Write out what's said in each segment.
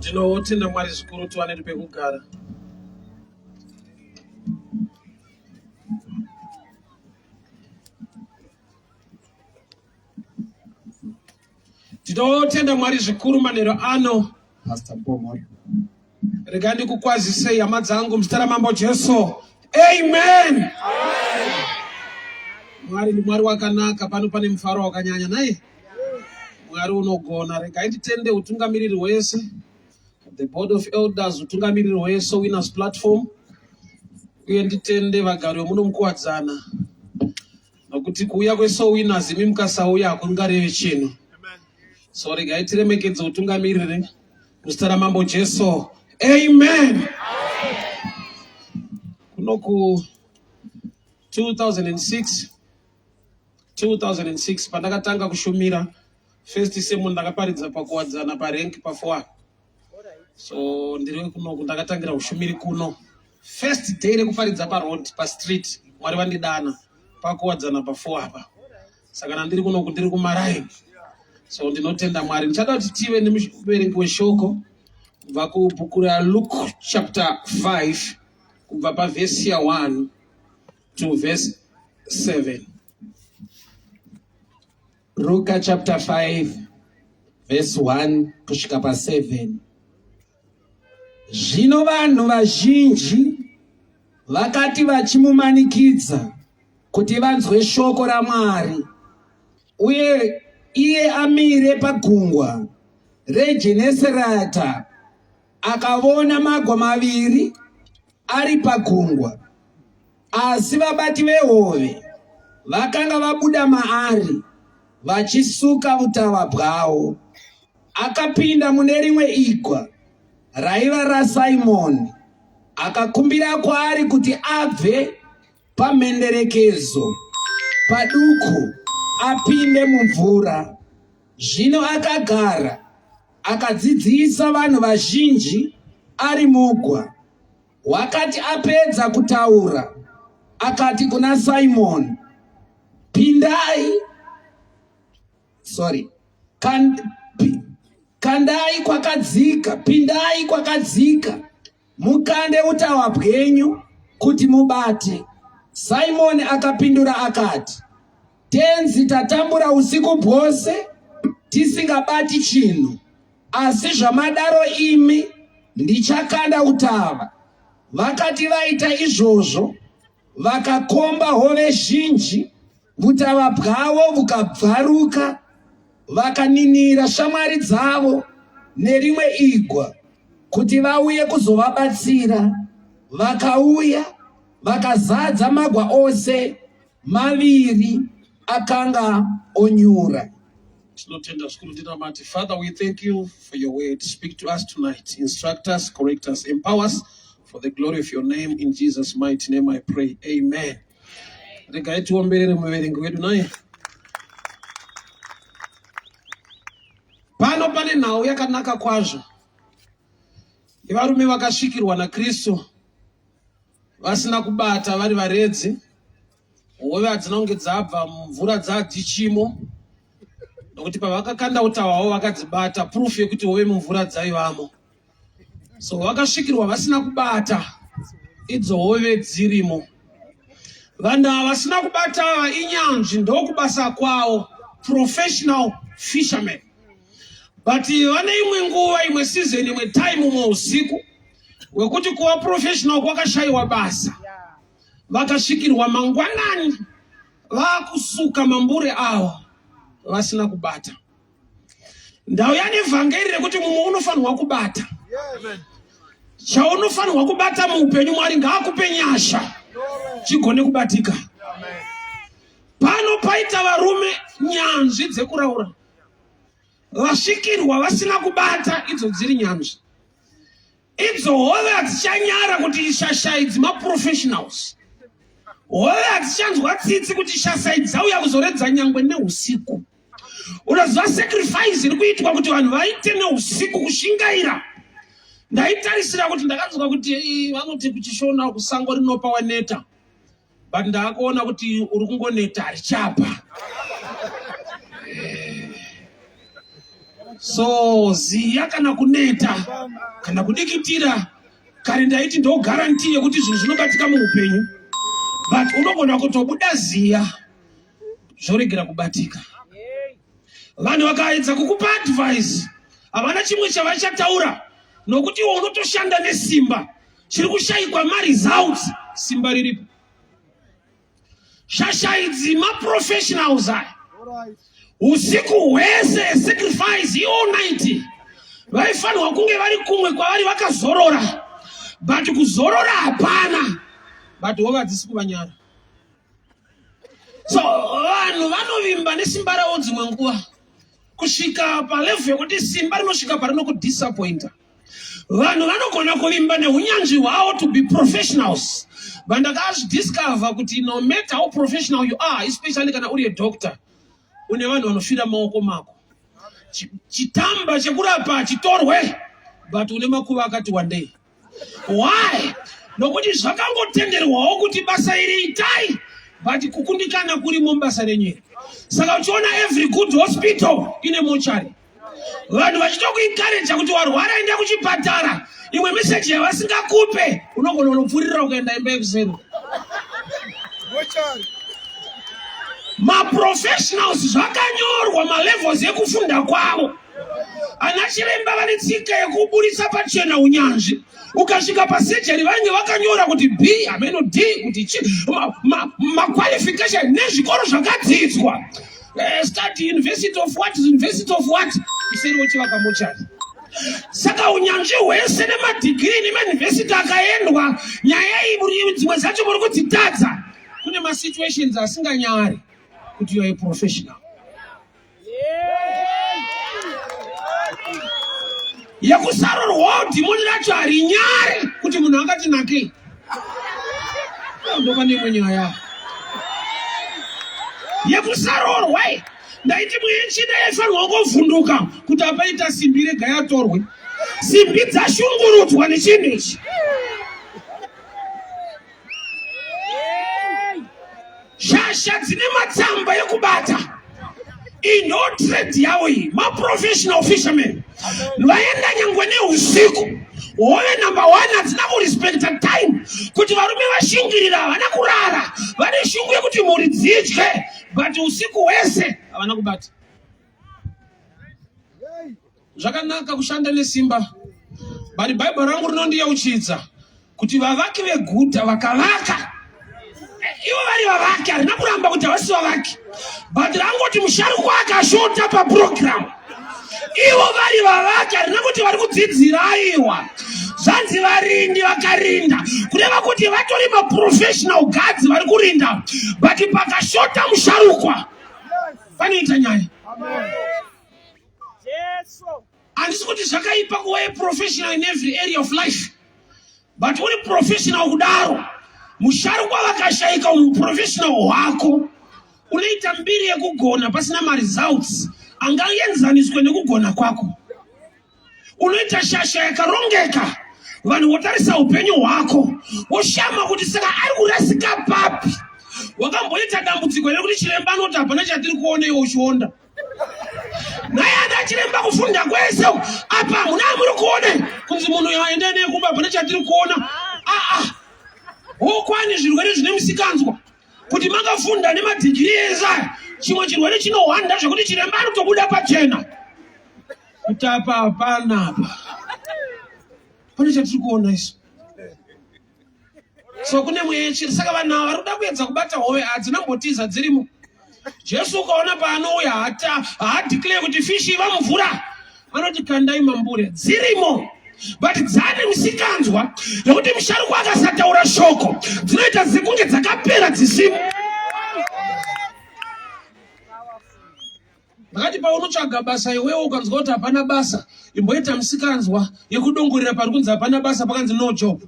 Ndinotenda Mwari zvikuru tiwane pekugara. Tinotenda Mwari zvikuru manero ano. Pastor Pomor. Regai ndikukwazisei hama dzangu muzita raMambo Jesu. Amen. Mwari ndi Mwari wakanaka, pano pane mufaro wakanyanya naye. Mwari unogona. Regai nditende utungamiriri hwese, the board of elders, utungamiriri hwese Winners Platform, uye nditende vagari vemuno muKuwadzana, nokuti kuuya kweSoul Winners imi mukasauya hakungareve chinhu. So regai tiremekedze utungamiriri muzita raMambo Jesu. Amen. Kuno ku 2006 2006 pandakatanga kushumira first sermon ndakaparidza pakuwadzana parank pa4 so ndiri kunoku ndakatangira ushumiri kuno first day rekuparidza paroad pastreet mwari vandidana pakuwadzana pa4 apa saka nandiri kunoku ndiri kumaraini so ndinotenda mwari ndichada kuti tive nemuverengi weshoko kubva kubhuku raluke chapter 5 kubva pavhesi ya 1 to verse 7. Luka chapter 5 verse 1 kusvika pa 7. Zvino vanhu vazhinji vakati vachimumanikidza kuti vanzwe shoko raMwari, uye iye amire pagungwa reGenesareta, akavona magwa maviri ari pagungwa, asi vabati vehove vakanga vabuda maari vachisuka vutava bwavo. Akapinda mune rimwe igwa raiva raSimoni, akakumbira kwaari kuti abve pamhenderekedzo paduku apinde mumvura. Zvino akagara akadzidzisa vanhu vazhinji ari mugwa. Wakati apedza kutaura, akati kuna Simoni, pindai, sorry, kan, pi, kandai kwakadzika, pindai kwakadzika, mukande utawa bwenyu kuti mubate. Simoni akapindura akati, Tenzi, tatambura usiku bwose tisingabati chinhu, asi zvamadaro imi ndichakanda utava. Vakati vaita izvozvo, vakakomba hove zhinji, vutava bwavo vukabvaruka. Vakaninira shamwari dzavo nerimwe igwa kuti vauye kuzovabatsira. Vakauya vakazadza magwa ose maviri akanga onyura. Tinotenda zvikuru ndinamati. Father, we thank you for your word. Speak to us tonight. Instruct us, correct us, empower us for the glory of your name. In Jesus' mighty name I pray. Amen. Regai tiomberere muverengi wedu naye. Pano pane nhau yakanaka kwazvo yevarume vakasvikirwa naKristu vasina kubata vari varedzi hove hadzina kunge dzabva mvura dzadzichimo nokuti pavakakanda uta hwavo vakadzibata proof yekuti hove mumvura dzaivamo so vakasvikirwa vasina kubata idzo hove dzirimo vanhu ava vasina kubata ava inyanzvi ndokubasa kwavo professional fishermen but vane imwe nguva imwe season imwe time umwe usiku wekuti kuva professional kwakashayiwa basa vakasvikirwa mangwanani vakusuka mambure avo vasina kubata ndauya nevhangeri rekuti mumwe unofanirwa kubata chaunofanirwa kubata muupenyu mwari ngaakupe nyasha chigone kubatika pano paita varume nyanzvi dzekuraura vasvikirwa vasina kubata idzo dziri nyanzvi idzo hove hadzichanyara kuti shasha idzi maprofessionals hove hadzichanzwa tsitsi kuti shasa idzi dzauya kuzoredza nyangwe neusiku unoziva sacrifice iri kuitwa kuti vanhu vaite neusiku kushingaira ndaitarisira kuti ndakanzwa kuti vanoti kuchishona kusango rinopa waneta but ndaakuona kuti uri kungoneta harichapa. So ziya kana kuneta kana kudikitira, kare ndaiti ndo guarantee yekuti zvinhu zvinobatika muupenyu, but unogona kutobuda ziya zvoregera kubatika. Vanhu vakaedza kukupa advice havana chimwe chavachataura, nokuti iwe unotoshanda nesimba. Chiri kushayikwa maresults, simba riripo. Shasha idzi maprofessionals aya, usiku hwese sacrifice all night. Vaifanirwa kunge vari kumwe kwavari vakazorora, but kuzorora hapana, but hove hadzisi kuvanyara. So vanhu vanovimba nesimba ravo dzimwe nguva kusvika palevel yekuti simba rinosvika parinokudisappointa. Vanhu vanogona kuvimba neunyanzvi hwavo to be professionals, but ndakazvidiscover kuti no matter how professional you are, especially kana uri a doctor, une vanhu vanofira maoko mako. Chitamba chekurapa chitorwe, but une makuva akati wandei. Why? Nokuti zvakangotenderwawo kuti basa iri itai, but kukundikana kurimo mubasa renyu iri. Saka uchiona every good hospital ine mochari, vanhu vachitokuencouraja kuti warwara enda kuchipatara. Imwe meseji yavasingakupe, unogona unopfuurira ukaenda imba yekuseri. Maprofessionals zvakanyorwa malevels ekufunda kwavo. Ana chiremba vane tsika yekuburitsa pachena unyanzvi. Ukasvika pasurgery vanenge vakanyora kuti B hameno D kuti chi maqualification nezvikoro zvakadzidzwa, study university of what, university of what, iseri wochivaka mochari. Saka unyanzvi hwese nemadegree nemayunivhesiti akaendwa, nyaya iyi dzimwe dzacho muri kudzitadza. Kune masituations asinganyari kuti you are a professional. Yekusarorwawo, dhimoni racho harinyari kuti munhu angati nakei. Ndopane imwe nyaya yekusarorwa. Ndaiti muyechina yaifanirwa kuvhunduka kuti apaita simbi, rega yatorwe. Simbi dzashungurudzwa nechinhu ichi. Shasha dzine matsamba ekubata, ino trade yavo iyi, maprofessional fishermen, vaenda nyangwe neusiku. Hove number one hadzina kurespecta time kuti varume vashingirira, havana kurara, vane shungu yekuti mhuri dzidye, but usiku hwese havana kubata. Zvakanaka kushanda nesimba, but Bhaibheri rangu rinondiyeuchidza kuti vavaki veguta vakavaka ivo vari vavaki. Harina kuramba kuti havasi vavaki, but rangoti musharukwa akashota paprogram. Ivo vari vavaki, harina kuti vari kudzidzira. Aiwa, zvanzi varindi vakarinda, kureva kuti vatori maprofessional guards vari kurinda, but pakashota musharukwa panoita nyaya. Handisi kuti zvakaipa kuva professional in every area of life, but uri professional kudaro, musharukwa vakashayika, muprofessional hwako unoita mbiri yekugona pasina maresults angaenzaniswe nekugona kwako. Unoita shasha yakarongeka, vanhu votarisa upenyu hwako voshama kuti saka ari kurasika papi? Wakamboita dambudziko rekuti chiremba anoti hapana chatiri kuona, iwe uchionda naye ana chiremba kufunda kwese apa hamuna amuri kuona, kunzi munhu aende nekumba, hapana chatiri kuona. Aa, wokwani zvirwere zvine musikanzwa kuti makafunda nemadigiri ese aya, chimwe chirwere chinohwanda zvekuti chiremba anotobuda pachena kuti apa hapana, apa pane chatiri kuona isu. So kune mweya chiri. Saka vanhu ava vari kuda kuedza kubata hove, hadzina mbotiza, dzirimo. Jesu ukaona paanouya haadeclare kuti fish iva mumvura, anoti kandai mambure. Dzirimo, but dzane musikanzwa nekuti musharukwa akasataura shoko dzinoita sekunge dzakapera dzisimo. Ndakati paunotsvaga basa iwewo ukanzwa kuti hapana basa, imboita musikanzwa yekudongorera pari kunzi hapana basa, pakanzi no job.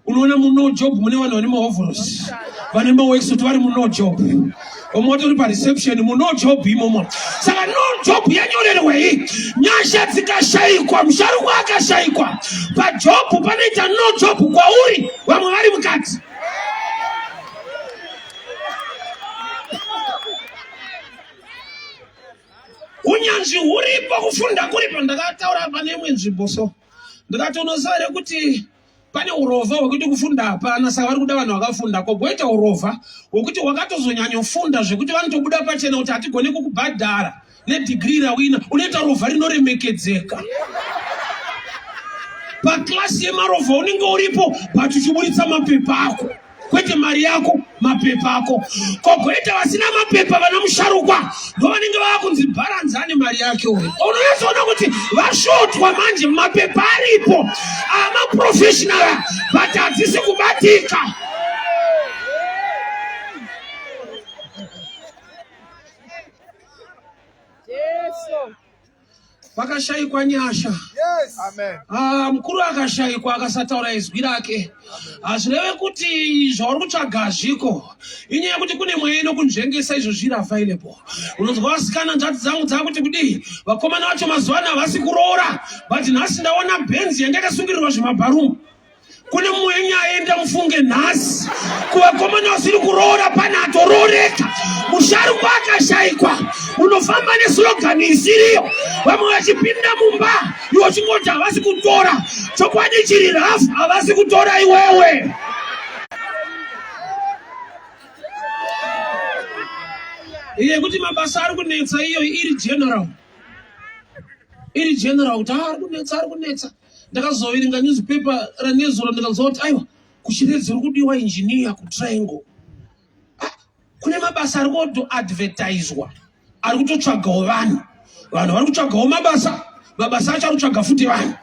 Unoona muno job mune vanhu vane maoveralls, vane maworksuit, vari muno job. Vamwe vatori pareception muno job imomo. Saka no job yanyorerwei? Nyasha dzikashayikwa, musharukwa akashayikwa pajob, panoita no job kwauri, vamwe vari mukati. Unyanzvi huripo, kufunda kuripo. Ndakataura pane imwe nzvimbo so, ndikati unoziva here kuti pane urovha hwekuti kufunda hapana, saka vari kuda vanhu vakafunda. Kogoita urovha hwekuti wakatozonyanyofunda zvekuti vanotobuda pachena kuti hatigone kukubhadhara nedhigiri rawina, unoita rovha rinoremekedzeka paklasi yemarovha unenge uripo, but uchiburitsa mapepa ako, kwete mari yako, mapepa ako. Kogoita vasina mapepa, vana musharukwa ndovanenge vava kunzi bharanzi ane mari yake uyo. Unonyatsoona kuti vashotwa manje, mapepa aripo amaprofessional, but hadzisi kubatika. Jesu. Pakashayikwa nyasha. Yes. Amen. Ah, mukuru akashayikwa akasataura izwi rake, hazvireve kuti zvauri kutsvaga hazviko. Inyaya yekuti kune mweya inokunzvengesa, izvo zviri available. Unonzwa vasikana, nzvadzi dzangu dzakuti kudii, vakomana vacho mazuva ano havasi kuroora, but nhasi ndaona bhenzi yanga yakasungirirwa zvimabharumu. Kune mumwe nyaya enda mufunge nhasi kuvakomana vasiri kuroora, pane atorooreka, musharukwa akashayikwa, unofamba neslogani isiriyo, vamwe vachipinda mumba iwe uchingoti havasi kutora. Chokwadi chiri rafu, havasi kutora iwewe. Iye kuti mabasa ari kunetsa, iyo iri general, iri general kuti ari kunetsa, ari kunetsa. Ndakazoverenga newspaper ranezuro, ndikanzwa kuti aiwa, kuChiredzi uri kudiwa engineer kuTriangle. Ah, kune mabasa ari kutoadvertiswa, ari kutotsvagawo vanhu. Vanhu vari kutsvagawo mabasa, mabasa acho ari kutsvaga futi vanhu.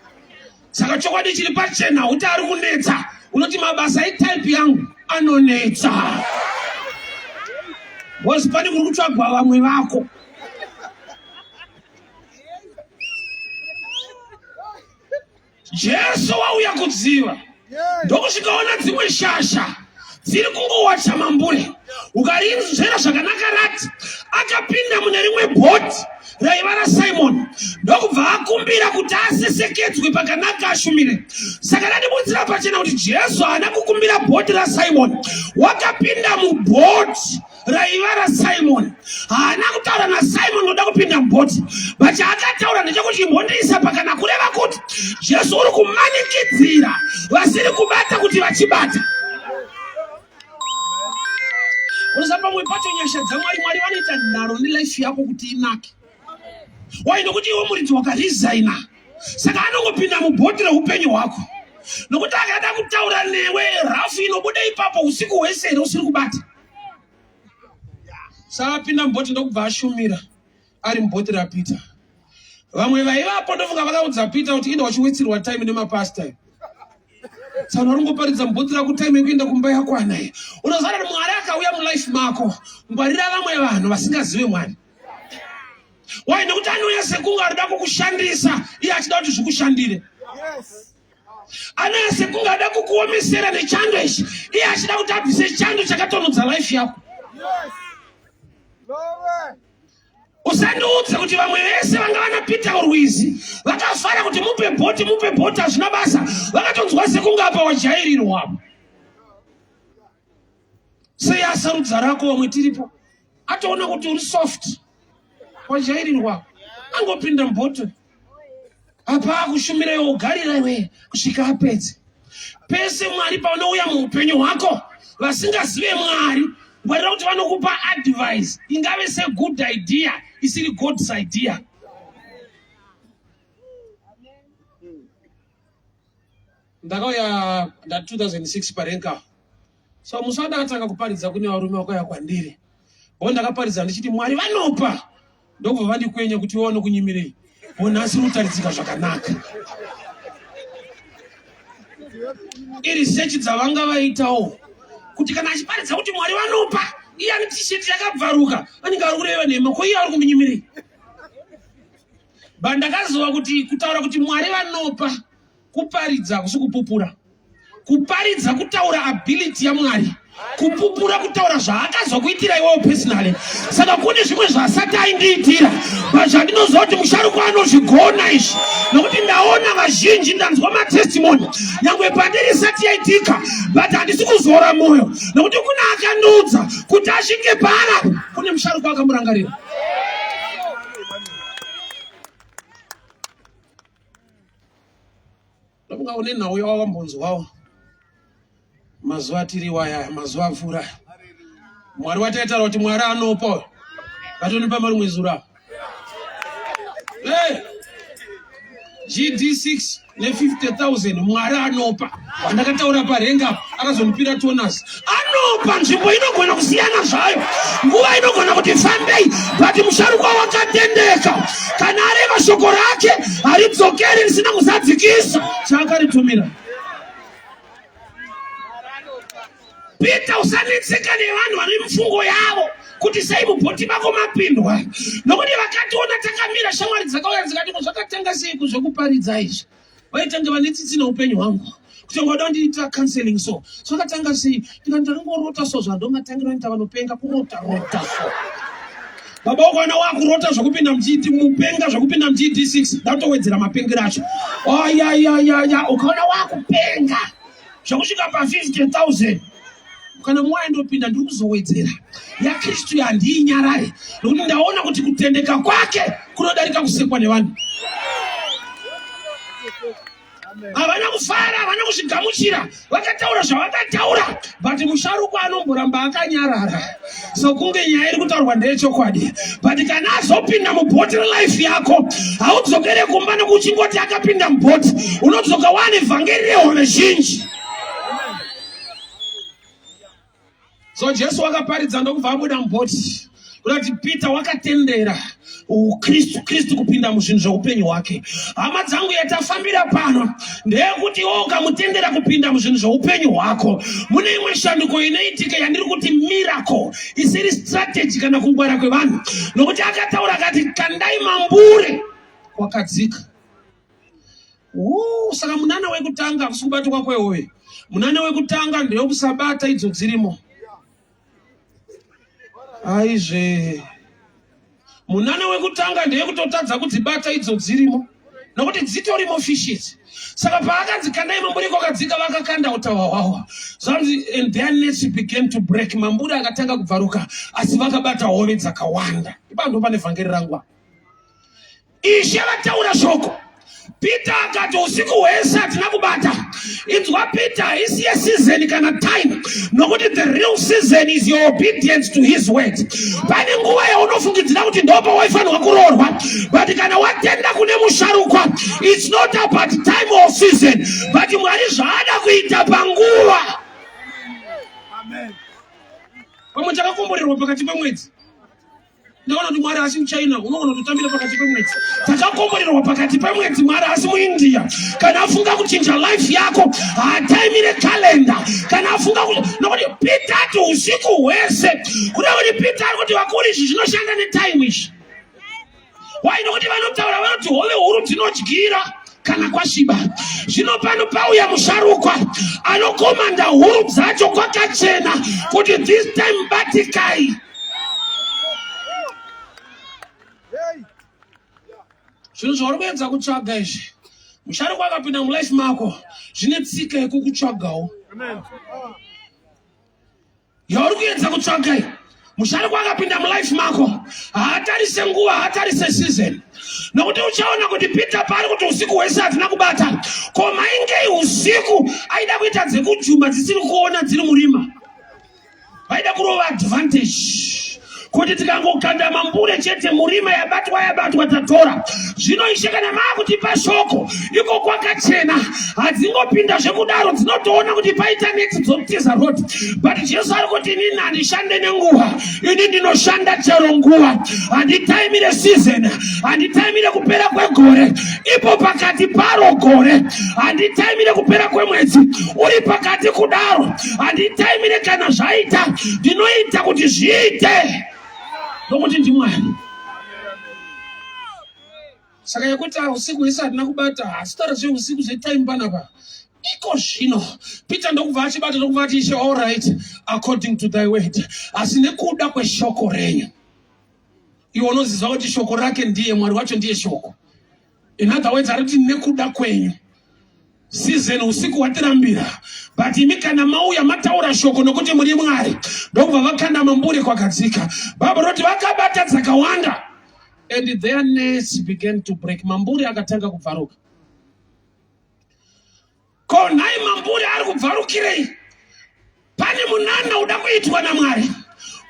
Saka chokwadi chiri pachena kuti ari kunetsa. Unoti mabasa etype yangu anonetsa, because pane kuri kutsvagwa vamwe vako. Jesu wauya kudziva, ndokusvikaona dzimwe shasha dziri kungowacha mambure. Ukarinzvera zvakanaka, rati akapinda mune rimwe bhoti raiva raSimoni, ndokubva akumbira kuti asesekedzwe pakanaka ashumire. Saka randibudzira pachena kuti Jesu haana kukumbira bhoti raSimoni, wakapinda mubhoti raiva raSimoni. Haana kutaura naSimoni noda kupinda mubhoti, but chaakataura ndechekuti imbondiisa pakana, kureva kuti Jesu uri kumanikidzira vasiri kubata kuti vachibata. Unoziva pamwe pacho nyasha dzaMwari, Mwari vanoita nharo nelife yako kuti inake. Wai? Nokuti iwe muridzi wakaresigna, saka anongopinda mubhoti reupenyu hwako, nokuti akada kutaura newe rafu inobuda ipapo usiku hwese here usiri kubata. Saka apinda mubhoti, ndokubva ashumira ari mubhoti raPeter. Vamwe vaivapo ndofunga vakaudza Peter kuti inda wachiwetsirwa time nemapasta, saka varingoparidza mubhoti rako, time yekuenda kumba yakwana. Unoziva kuti Mwari akauya mulife mako, ngwarira vamwe vanhu vasingazive Mwari. Wai? Nekuti anouya sekunge arida kukushandisa, iye achida kuti zvikushandire. Anouya sekunge ada kukuomesera nechando ichi, iye achida kuti abvise chando chakatonhodza life yako. Usandiudze kuti vamwe vese vanga vana Peter urwizi vakafara kuti mupe bhoti, mupe bhoti, hazvina basa. Vakatonzwa sekunge apa wajairirwa. Sei asarudza rako? Vamwe tiripo, atoona kuti uri soft, wajairirwa, angopinda mubhoti apa akushumira iwe, ugarira iwe kusvika apedze. Pese Mwari paunouya muupenyu hwako, vasingazive Mwari, ngwarira kuti vanokupa advice ingave segood idea isiri God's idea. Ndakauya nda 2006 parenka, so musi wandakatanga kuparidza, kune varume vakauya kwandiri bo. Ndakaparidza ndichiti Mwari vanopa, ndokubva vandikwenya kuti iwe vanokunyimirei bo, nhasi uri kutaridzika zvakanaka. Iresearch dzavanga vaitawo kuti kana achiparidza kuti Mwari vanopa, iye ane tisheti yakabvaruka, anenge ari kureva nhema, ko iye ari kumunyimirei? But ndakaziva kuti kutaura kuti Mwari vanopa kuparidza, kusi kupupura. Kuparidza kutaura ability yaMwari, kupupura kutaura zvaakazokuitira iwewo personally. Saka kune zvimwe zvasati aindiitira, but zvandinoziva kuti musharukwa anozvigona izvi, nokuti ndaona vazhinji, ndanzwa matestimony, nyangwe pandiri isati yaitika, but handisi kuzora mwoyo, nokuti kune akandiudza kuti asvike paarapo kune musharukwa akamurangarira. Ndofunga une nhau yawakambonzwawo mazuva atiri waya, mazuva apfuura. Mwari wataitaura kuti Mwari anopa, vatonipa marimwe zura. Hey! GD6 ne50,000 Mwari anopa. Wandakataura parenga akazondipira tonus. Anopa nzvimbo inogona kusiyana zvayo. Nguva inogona kuti fambei, but musharukwa wakatendeka. Kana areva shoko rake haridzokeri risina kuzadzikisa chaakaritumira. Peter, usanetseka nevanhu vane mifungo yavo kuti sei mubhoti mako mapindwa, nokuti vakationa takamira, shamwari dzakauya dzikati, ko zvakatanga sei kuzvekuparidza izvi? Vaitange vane tsitsi neupenyu hwangu kuti vada kundiita counseling, so zvakatanga sei? Ndikati ndakangorota, so zvandomatangira ita vanopenga kurota rota. So baba ukaona wakurota zvekupinda muchiti mupenga zvekupinda muGD6, ndatowedzera mapengero acho. Ayayayaya, ukaona wakupenga zvekusvika pa50,000, kana mumwe aindopinda, ndiri kuzowedzera yaKristu yandiinyarare, nokuti ndaona kuti kutendeka kwake kunodarika kusekwa nevanhu. Havana kufara, havana kuzvigamuchira, vakataura zvavakataura, but musharukwa anomboramba akanyarara sokunge nyaya iri kutaurwa ndeyechokwadi. But kana azopinda mubhoti relife yako, haudzokere kumba nekuchingoti akapinda mubhoti. Unodzoka wane vhangeri rehove zhinji. So Jesu wakaparidza ndokubva abuda mubhoti, kurati Peter wakatendera Kristu, Kristu kupinda muzvinhu zveupenyu hwake. Hama dzangu, yatafambira pano ndeyekuti iwe ukamutendera kupinda muzvinhu zveupenyu hwako, mune imwe shanduko inoitika yandiri kuti miracle, isiri strategy kana kungwara kwevanhu, nokuti akataura akati, "Kandai mambure kwakadzika." Saka munana wekutanga hakusi kubatwa kwehove. Munana wekutanga ndewekusabata idzo dzirimo. Aizve, munana wekutanga ndeyekutotadza kudzibata idzo dzirimo, nokuti dzitorimo fishes. Saka paakanzi, "Kandai mamburi kwakadzika," vakakanda utahwahwahwa. Zvanzi, "And their nets began to break." Mamburi akatanga kubvaruka, asi vakabata hove dzakawanda. Ipa ndo pane vhangeri rangu apa. Ishe vataura shoko, Peter akati, "Usiku hwese hatina kubata." Inzwa Peter, haisi yeseason kana time, nokuti the real season is your obedience to his word. Pane nguva yaunofungidzira kuti ndopa waifanirwa kuroorwa, but kana watenda kune musharukwa, it's not about time or season, but Mwari zvaada kuita panguva. Pamwe takakomborerwa pakati pemwedzi. Ndaona kuti Mwari asi muChina, unogona kutotambira pakati pemwedzi. Takakomborerwa pakati pemwedzi. Mwari asi muIndia. Kana afunga kuchinja life yako, haataimire kalenda. Kana afunga, nokuti Peter ati usiku hwese, kuda kuti Peter ari kuti, "Vakuru, izvi zvinoshanda netime izvi." Why? Nokuti vanotaura vanoti hove huru dzinodyira kana kwasviba. Zvino pano pauya musharukwa anokomanda huru dzacho kwakachena kuti this time batikai. Zvinhu zvauri kuedza kutsvaga izvi, musharukwa akapinda mulife mako, zvine tsika yekukutsvagawo. Yauri kuedza kutsvaga iyi, musharukwa akapinda mulife mako, haatarise nguva, haatarise season, nokuti uchaona kuti Peter paari kuti usiku hwese hatina kubata, ko maingei usiku? Aida kuita dzekujuma dzisiri kuona, dziri murima. Vaida kurova advantage kuti tikangokanda mambure chete, murima yabatwa, yabatwa, tatora. Zvino Ishe, kana maakutipa shoko iko kwakachena, hadzingopinda zvekudaro, dzinotoona kuti paita neti, dzotiza road. But Jesu ari kuti, "Inini handishande nenguva, ini ndinoshanda chero nguva. Handitaimire season, handitaimire kupera kwegore, ipo pakati paro gore, handitaimire kupera kwemwedzi uri pakati kudaro, handitaimire. Kana zvaita, ndinoita kuti zviite, nokuti ndiMwari." Saka yekuti usiku hwese hatina kubata, hasitaura zveusiku, zvetime panapa. Iko zvino Peter ndokubva achibata, ndokubva ati, "Ishe, all right, according to thy word," asi nekuda kweshoko renyu. Iwe unoziva kuti shoko rake ndiye Mwari wacho, ndiye shoko. In other words, ari kuti nekuda kwenyu, season usiku watirambira, but imi kana mauya mataura shoko, nokuti muri Mwari. Ndokubva vakanda mambure kwakadzika. Bhaibheri roti vakabata dzakawanda, and their nets began to break. Mambure akatanga kubvaruka. Ko nhai mambure ari kubvarukirei? Pane munana uda kuitwa naMwari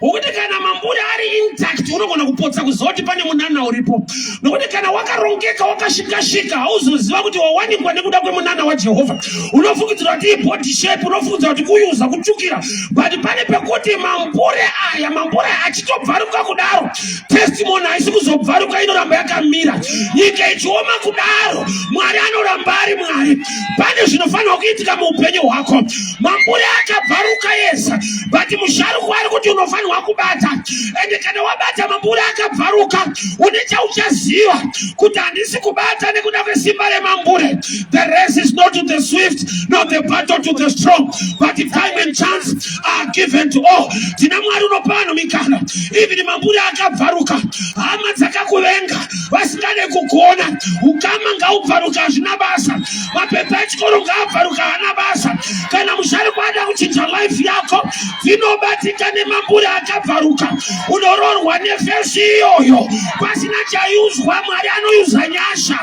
wokuti kana mambure ari intact unogona kupotsa kuziva kuti pane munana uripo, nokuti kana wakarongeka wakasvikasvika hauzoziva kuti wawanikwa nekuda kwemunana waJehovha. Unofungidzira kuti ibody shape, unofungidzira kuti kuyuza kutsvukira, but pane pekuti mambure aya mambure achitobvaruka kudaro testimony haisi kuzobvaruka, inoramba yakamira. Nyika ichioma kudaro, Mwari anoramba ari Mwari. Pane zvinofanirwa kuitika muupenyu hwako. Mambure akabvaruka yesa, but musharuko ari kuti unofanirwa kubata, ende kana wabata mambure akabvaruka une chauchaziva kuti handisi kubata nekuda kwesimba remambure. The race is not to the swift nor the battle to the strong, but time and chance are given to all. Tina Mwari unopa vanhu mikana, even mambure akabvaruka, hama dzakakuvenga vasingade kukuona, ukama ngaubvaruka, hazvina basa, mapepa echikoro ngaabvaruka, haana basa. Kana musharukwa ada kuchinja life yako, dzinobatika nemambure akabvaruka, unoroorwa nefesi iyoyo pasina chayuzwa. Mwari anoyuza nyasha,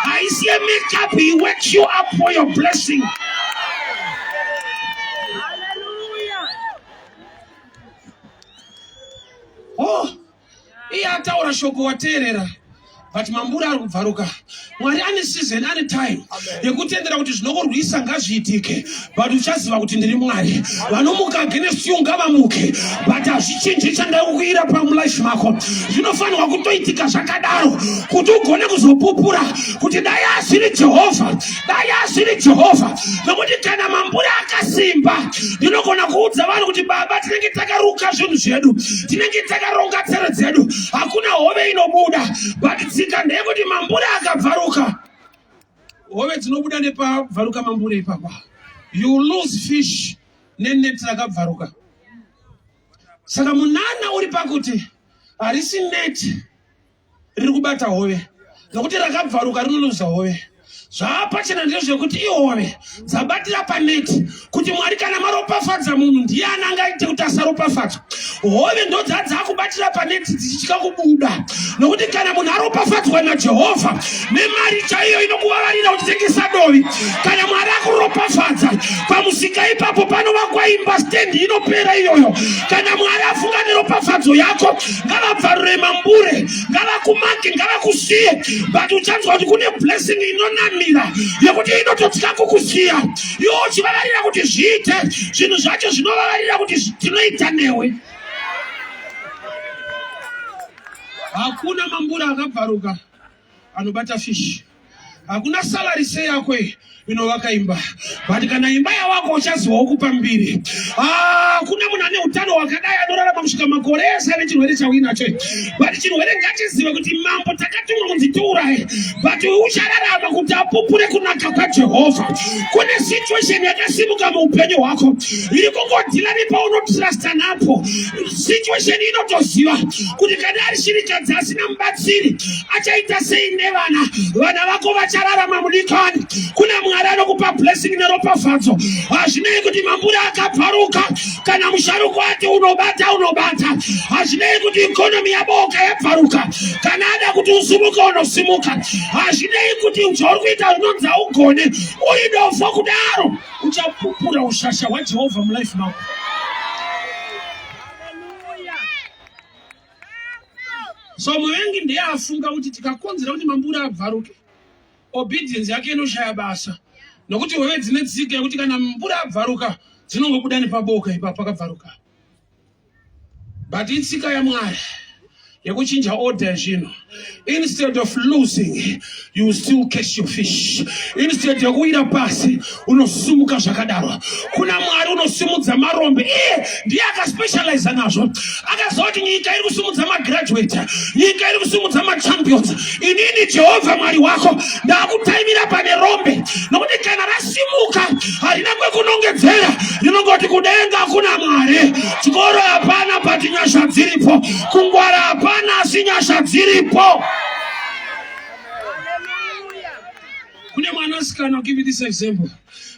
haisi yemakeup. He wakes you up for your blessing. Oh, iye ataura shoko, wateerera, but mambure ari kubvaruka. Mwari ane season, ane time yekutendera kuti zvinokurwisa ngazviitike, but uchaziva kuti ndiri Mwari. Vanomuka against you ngavamuke, but hazvichinji chandakukuira pamulife mako. Zvinofanirwa kutoitika zvakadaro kuti ugone kuzopupura kuti dai asiri Jehovha, dai asiri Jehovha. Nokuti kana mambure akasimba, ndinogona kuudza vanhu kuti baba, tinenge takaruka zvinhu zvedu, tinenge takaronga tsero dzedu, hakuna hove inobuda. But tsika ndeyekuti mambure akabvaruka, hove dzinobuda nepabvaruka mambure ipapa. You lose fish neneti rakabvaruka. Saka munana uri pakuti harisi neti riri kubata hove, nokuti rakabvaruka rinoluza hove. Zvaapachena ndezvekuti ihove dzabatira paneti, kuti Mwari kana maropafadza munhu, ndiani angaite kuti asaropafadzwa? Hove ndo dzadzakubatira paneti dzichitya kubuda, nokuti kana munhu aropafadzwa naJehovha nemari chaiyo inokuvavarira uchitengesa dovi, kana Mwari akuropafadza pamusika ipapo panovakwa imba, stendi inopera iyoyo. Kana Mwari afunga neropafadzo yako, ngavabvarure mambure, ngavakumake, ngavakusiye, but uchanzwa kuti kune blessing inonamira yekuti inototya kukusiya iwe uchivavarira kuti zviite. Zvinhu zvacho zvinovavarira kuti tinoita newe. Hakuna mambure akabvaruka anobata fish, hakuna salary seyako inovaka imba, but kana imba yawako uchazivawo kupa mbiri. Hakuna munhu ane utano hwakadai anorarama kusvika makore ese ane chirwere chauinacho, but chirwere ngachizive kuti mambo takatumwa kunzi tiuraye, but uchararama kuti apupure kunaka kwaJehovha. Kune situation yakasimuka muupenyu hwako iri kungodhila nepaunotrusta napo. Situation inotoziva kuti kana ari shirikadzi asina mubatsiri, achaita sei nevana? Vana vako vachararama, mudikani. Kuna Mwari anokupa blessing neropafadzo. Hazvinei kuti mambure akabvaruka, kana musharuko ati unobata, unobata. Hazvinei kuti economy yaboka yabvaruka, kana ada kuti usimuke, unosimuka. Hazvinei kuti zvauri kuita unonzi haugone, uri dofo kudaro, uchapupura ushasha hwaJehovha mulife mako. So muvengi ndiye afunga kuti tikakonzera kuti mambure abvaruke, obedience yake inoshaya basa, nokuti hove dzine tsika yekuti kana mambure abvaruka dzinongobuda nepaboka ipapo pakabvaruka. But itsika yaMwari yekuchinja order yezvinhu. Instead of losing, you still catch your fish. Instead yekuwira pasi, unosumuka zvakadaro. Kuna Mwari unosimudza marombe, iye ndiye akaspecializa nazvo. Akazoti nyika iri kusimudza magraduate, nyika iri kusimudza machampions, inini Jehovha Mwari wako ndakutaimira pane rombe, nokuti kana rasimuka harina kwekunongedzera, rinongoti kudenga kuna Mwari. Chikoro hapana, but nyasha dziripo. Kungwara hapana, asi nyasha dziripo. Kune mwanasikana, give you this example.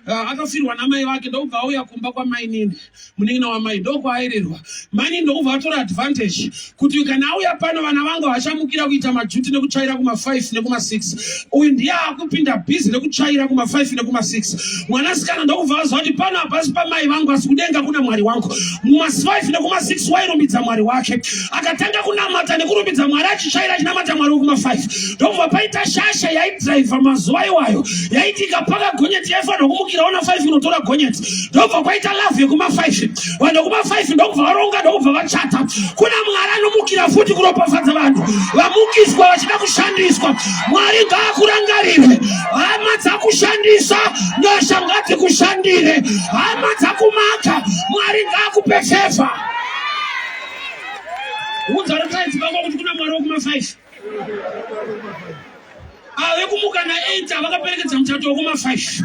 Ah, akafirwa namai vake ndokubva auya kumba kwamainini munin'ina wamai ndokwaairerwa mainini ndokubva atora advantage kuti kana auya pano vana vangu havachamukira kuita majuti nekutsvaira kuma5 nekuma6 uyu ndiye akupinda bhizi rekutsvaira kuma5 nekuma6 mwanasikana ndokubva aziva kuti pano hapasi pamai vangu asi kudenga kuna mwari wangu muma5 nekuma6 wairumbidza mwari wake akatanga kunamata nekurumbidza mwari achitsvaira achinamata mwari wekuma5 ndokubva paita shasha yaidhiraivha mazuva iwayo yaiti ikapaka gonyeti yaifanirwa kumukira ona 5 inotora gonyeti ndokubva kwaita love yekuma5 vanhu vekuma5 ndokubva varonga ndokubva vachata kuna mwari anomukira futi kuropafadza vanhu vamukiswa vachida kushandiswa mwari ngaakurangarire hama dzakushandisa nyasha ngadzikushandire hama dzakumaka mwari ngaakupe fevha udza rutaidzi vako kuti kuna mwari wekuma5 ave kumuka na8 avakaperekedza muchato wekuma5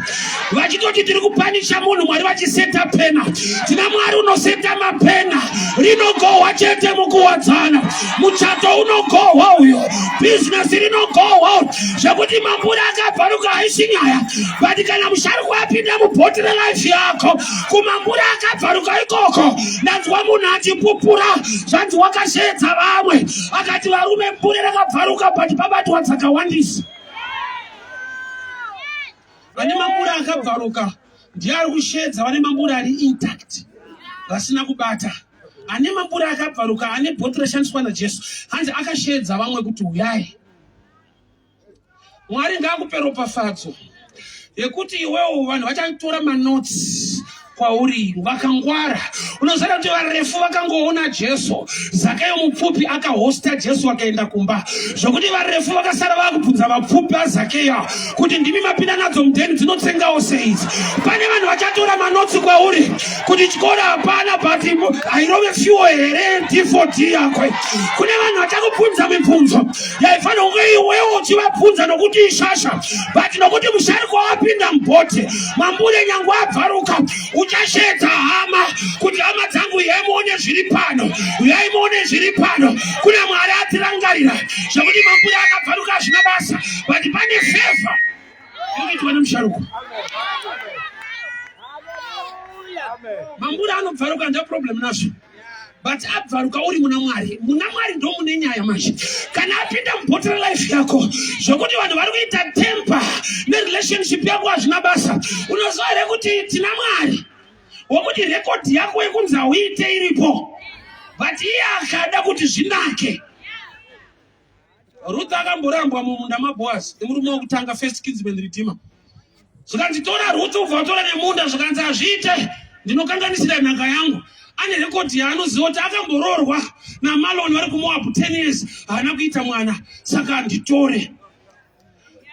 vachitoti tiri kupanisha munhu mwari vachiseta pena tina mwari unoseta mapena rinogohwa chete mukuwadzana muchato unogohwa uyo bhizinesi rinogohwa zvekuti mamburi akabvaruka haisi nyaya but kana musharukwa apinda mubhoti relife yako kumamburi akabvaruka ikoko ndanzwa munhu achipupura zvanzi wakasheedza vamwe akati varume mbure rakabvaruka but pabatwa dzakawandisa vane mambure akabvaruka ndiye ari kusheedza vane mambure ari intact vasina kubata ane mambure akabvaruka ane bhoti rashandiswa najesu hanzi akasheedza vamwe kuti uyai Mwari ngaakupe ropafadzo yekuti iwewo vanhu vachatora manotsi kwauri vakangwara unoziva kuti varefu vakangoona jesu zakayo mupfupi akahosta jesu akaenda kumba zvokuti varefu vakasara vakubvunza vapfupi azakeya kuti ndimi mapinda nadzo mudheni dzinotsengawo seidzi pane vanhu vachatora manotsi kwauri kuti chikoro hapana but hairove fuel here d4d yako kune vanhu vachakubvunza mibvunzo yaifanira kunge iwewo uchivabvunza nokuti ishasha but nokuti mushariko wapinda mubhoti mambure nyange abvaruka uchasheedza hama kuti hama dzangu uyai muone zviri pano uyai muone zviri pano kuna mwari atirangarira zvekuti mambure akabvaruka hazvina basa but pane fevha inoitwa nemusharuko mambure anobvaruka handina problem nazvo but abvaruka uri muna mwari muna mwari ndo mune nyaya manje kana apinda mubhoti relife yako zvokuti vanhu vari kuita temper nerelationship yako hazvina basa unoziva here kuti tina mwari wokuti rekodhi yako yekunzi hauite iripo but iye akada kuti zvinake Ruth akamborambwa mumunda maBoaz nemurume wekutanga first kinsman redeemer. Zvikanzi tora Ruth ubva watora nemunda zvikanzi hazviite ndinokanganisira nhaka yangu. Ane rekodhi yaanoziva kuti akamboroorwa naMalon vari kuMoab 10 years haana kuita mwana saka handitore.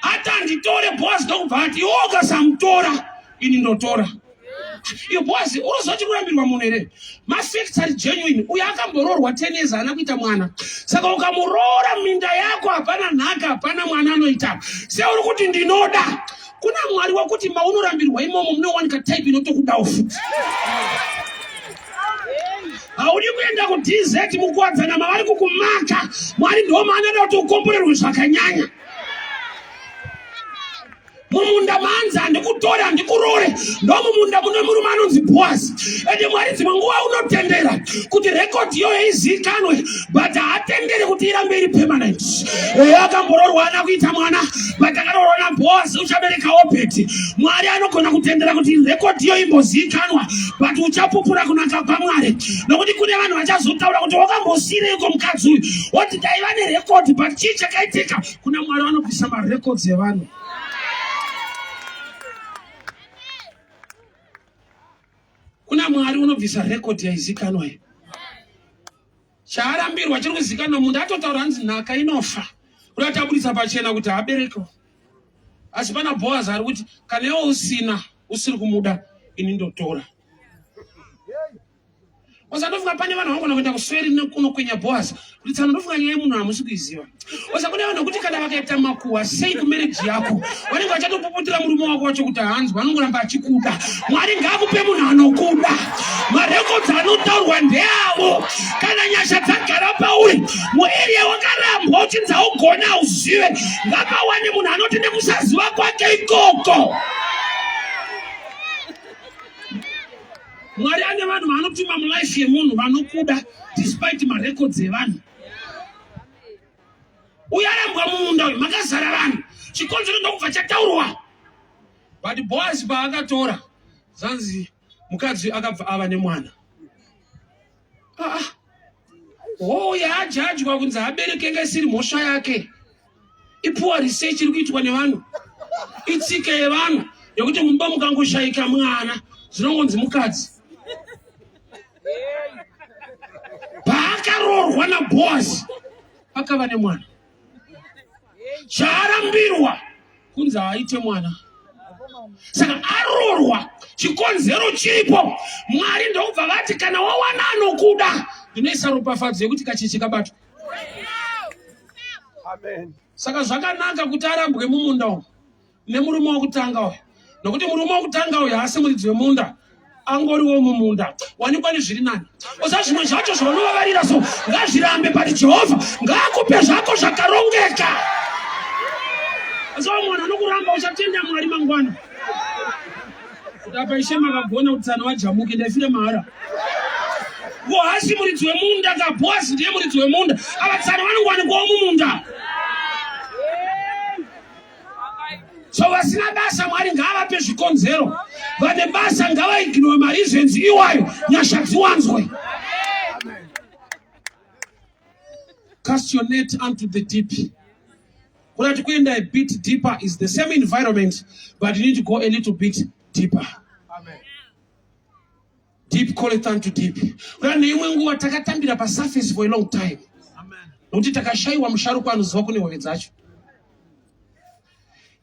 Ati handitore Boaz ndokubva ati iwe ukasamutora ini ndotora. Iyo Boaz unoziva chikurambirwa munhu here? Mafacts ari genuine. Uyo akamboroorwa 10 years haana kuita mwana. Saka ukamuroora minda yako hapana nhaka, hapana mwana anoita. Seuri kuti ndinoda. Kuna Mwari wekuti maunorambirwa imomo munowanika type inotokudawo futi. Haudi kuenda kuDZ mukuwadzana mavari kukumaka. Mwari ndiwo maanoda kuti ukomborerwe zvakanyanya. Mumunda maanzi handikutore handikurore ndomumunda mune murume anonzi Boazi. Ende Mwari dzimwe nguva unotendera kuti rekodhi iyoyo izikanwe but haatendere kuti irambe iri permanent. Eya akambororwa ana kuita mwana but akaroorwa naBoazi uchabereka Obedi. Mwari anogona kutendera kuti rekodhi iyo imbozikanwa but uchapupura kunaka kwaMwari nokuti kune vanhu vachazotaura kuti wakambosiireiko mukadzi uyu woti taiva nerekodhi but chii chakaitika kuna Mwari vanobvisa marekodzi evanhu. Kuna Mwari unobvisa rekodhi yaizikanwa iyo. Chaarambirwa chiri kuzikanwa munhu atotaura hanzi nhaka inofa. Kuda taburitsa pachena kuti haaberekewo. Asi pana Boaz ari kuti kana iwe usina usiri kumuda ini ndotora. Osa ndofunga pane vanhu vanogona kuenda kusweri kunokwenya Boaz kuti tsano ndofunga nyaya yemunhu hamusi kuiziva. Osa kune vanhu vekuti kana vakaita makuhwa sei kumereji yako vanenge vachatopuputira murume wako wacho kuti haanzwa anongoramba achikuda. Mwari ngaakupe munhu anokuda. Marekodzi anotaurwa ndeavo. Kana nyasha dzagara pauri mueriya wakarambwa uchinzi haugone hauzive ngapawane munhu anoti nekusaziva kwake ikoko. Mwari ane vanhu vaanotuma mulife yemunhu vanokuda despite marecords evanhu. Uyo arambwa mumunda uyu makazara vanhu, chikonzero ndokubva chataurwa. But Boaz paakatora zanzi mukadzi akabva ava nemwana. Ah, ah. Oh, yaajajwa kunzi abereke inga isiri mhosva yake. Ipuwa research iri kuitwa nevanhu. Itsika yevanhu yekuti mumba mukangoshaika mwana zvinongonzi mukadzi. Paakaroorwa naBoaz akava nemwana. Chaarambirwa kunzi haaite mwana saka arorwa chikonzero chiripo mwari ndokubva vati kana wawana anokuda ndinoisa ropafadzo yekuti kacheche kabatwa. Saka zvakanaka kuti arambwe mumunda umu nemurume wokutanga uyu nokuti murume wokutanga uyu haasi muridzi wemunda angoriwo mumunda wanikwa nezviri nani oza zvimwe zvacho zvaunovavarira so ngazvirambe but jehovha ngaakupe zvako zvakarongeka asi wamwana anokuramba uchatenda mwari mangwana kuti apa ishe makagona kuti tsano vajamuke ndaifira mahara bohasi muridzi wemunda ka bohasi ndiye muridzi wemunda ava tsano vanongowanikwawo mumunda so vasina basa mwari ngaavape zvikonzero vane basa ngavaignore mareasons iwayo nyasha dziwanzwe cast your net unto the deep kurati kuenda a bit deeper is the same environment but you need to go a little bit deeper Amen. Deep calleth unto deep. Kuda neimwe nguva takatambira pasurface for a long time. Nokuti takashaiwa musharukwa anoziva kune hove dzacho.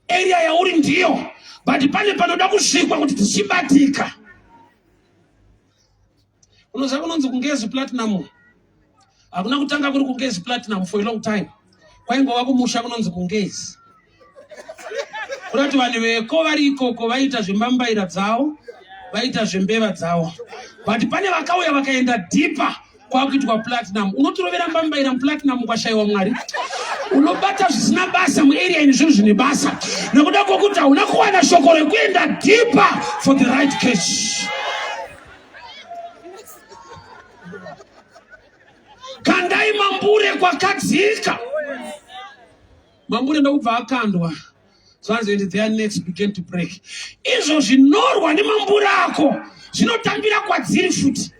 Area yauri ndiyo, but pane panoda kusvikwa kuti tichibatika. Unoziva kunonzi kungezi platinum. Hakuna kutanga kuri kungezi platinum for a long time. Kwaingova kumusha kunonzi kungezi. Kuda kuti vanhu veko vari ikoko vaiita zvembambaira dzavo, vaiita zvembeva dzavo. But pane vakauya vakaenda deeper kwakuitwa platinum. Unotorovera mbambaira muplatinum ukashaiwa Mwari. Unobata zvisina basa muarea ine zvinhu zvine basa. Nekuda kwokuti hauna kuwana shoko rekuenda deeper for the right catch. Kandai mambure kwakadzika. Mambure ndokubva akandwa. Zvanzi and their nets began to break. Izvo zvinorwa nemambure ako zvinotambira kwadziri futi.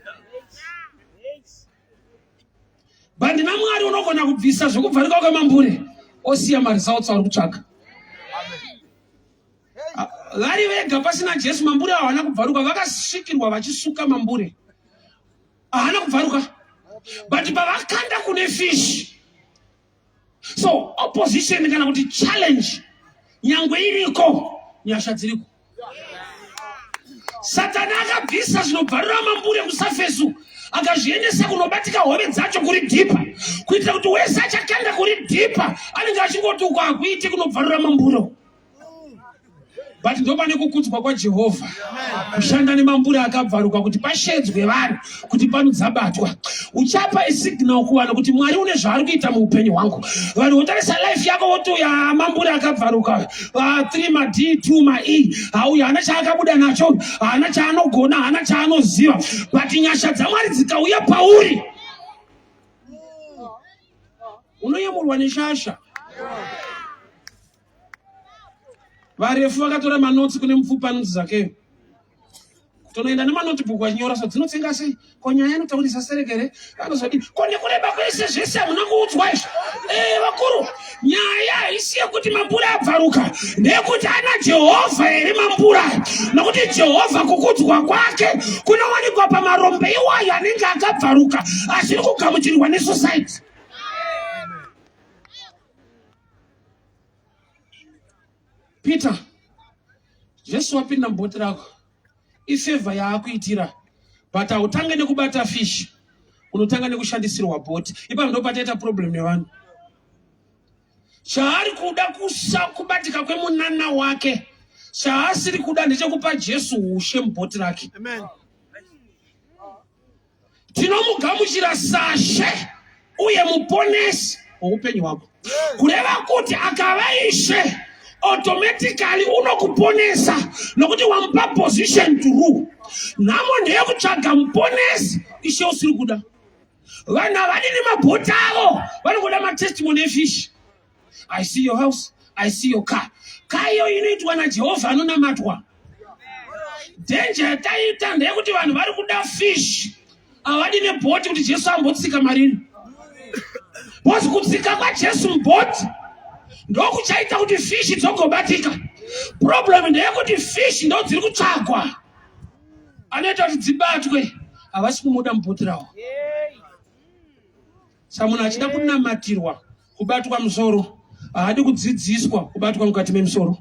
But ndina Mwari unogona kubvisa zvekubvarika kwemambure osiya maresults auri kutsvaga. Ah, vari vega pasina Jesu mambure havana kubvaruka, vakasvikirwa vachisuka mambure. Haana kubvaruka. But pavakanda kune fish so opposition kana kuti challenge nyangwe iriko nyasha dziriko satani akabvisa zvinobvarura mambure kusafesu akazviendesa kunobatika hove dzacho kuri dhipa kuitira kuti wese achakanda kuri dhipa anenge achingoti uko hakuiti kunobvarura mambure but ndopane kukudzwa kwajehovha kushanda nemambure akabvaruka kuti pashedzwe vanhu kuti pano dzabatwa uchapa isignal kuvanhu kuti mwari une zvaari kuita muupenyu hwangu vanhu votarisa life yako voti uya mambure akabvaruka 3 ma d 2 ma e hauyu haana chaakabuda nacho haana chaanogona haana chaanoziva but nyasha dzamwari dzikauya pauri unoyemurwa neshasha Varefu vakatora manotsi kune mupfupi anonzi Zakeyo. Kutonoenda nemanotebook vachinyora so dzinotsenga sei? Ko nyaya inotaurisa serekere vanozodii? Ko nekureba kwese zvese hamuna kuudzwa izvi. Eh vakuru, nyaya haisi yekuti mambura abvaruka, ndeyekuti ana Jehovha here mambura? Nokuti Jehovha kukudzwa kwake kunowanikwa pamarombe iwayo anenge akabvaruka asiri kugamuchirwa nesociety. Peter, Jesu wapinda mubhoti rako ifevha yaakuitira but hautange nekubata fish unotanga nekushandisirwa bhoti ipapo ndopataita problem nevanhu chaari kuda kusa kubatika kwemunana wake chaasiri kuda ndechekupa jesu ushe mubhoti rake Amen. Tinomugamuchira sashe uye muponesi woupenyu hwako, kureva kuti akava ishe. Automatically unokuponesa nokuti wamupa position to rule. Nhamo ndeyekutsvaga muponesi ishe usiri kuda. Vanhu havadi nemabhoti avo, vanongoda matestimony efish. I see your house, I see your car. Car iyo inoitwa naJehovha anonamatwa. Danger yataita ndeyekuti vanhu vari kuda fish havadi nebhoti kuti Jesu ambotsika mariri. Because kutsika kwaJesu mubhoti ndokuchaita kuti fish dzogobatika. Problem ndeyekuti fish ndodziri kutsvagwa. Anoita kuti dzibatwe havasi kumuda mubhoti ravo. Sa munhu achida kunamatirwa kubatwa musoro haadi kudzidziswa kubatwa mukati memusoro.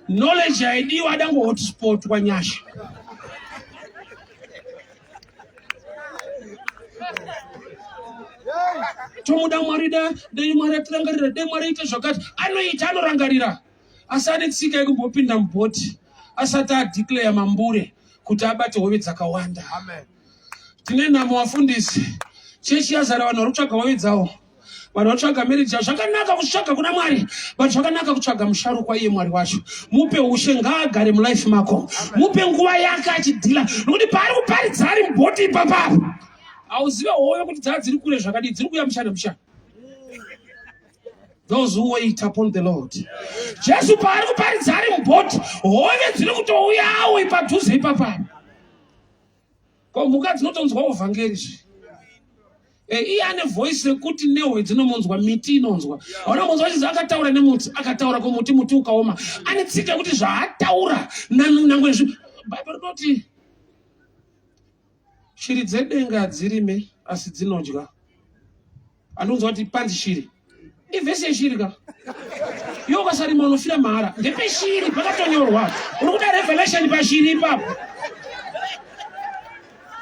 Knowledge haidiwa ada ngohotspotwa nyasha. Tomuda Mwari da dai Mwari atirangarira dai Mwari aite zvakati anoita anorangarira asi ane tsika yekumbopinda mubhoti asati adeclare mambure kuti abate hove dzakawanda. Amen. Tine nhamo vafundisi, chechi yazara vanhu vari kutsvaga hove dzavo, vanhu vari kutsvaga marriage yavo. Zvakanaka kutsvaga kuna Mwari, but zvakanaka kutsvaga musharukwa iye Mwari wacho. Mupe ushe ngaagare mulife mako, mupe nguva yake achidhila, nokuti paari kuparidza ari mubhoti ipapapo hauzive hove kuti dzaa dziri kure zvakadii, dziri kuuya mushana mushana. Those who wait upon the Lord. Jesu paari kuparidza ari mubhoti, hove dziri kutouyawo ipadhuze ipapa. Ko mhuka dzinotonzwawo vhangeri zve. Eh, iye ane voice rekuti nehwe dzinomunzwa, miti inonzwa. Hauna kunzwa chinzi akataura nemuti, akataura kumuti, muti ukaoma. Ane tsika yekuti zvaataura nangwe zvi Bible rinoti shiri dzedenga hadzirime asi dzinodya. Anonzwa kuti panzi shiri. Ivhesi yeshiri ka. Iwe ukasarima unofira mahara. Ndepeshiri pakatonyorwa. Uri kuda revelation pashiri ipapo.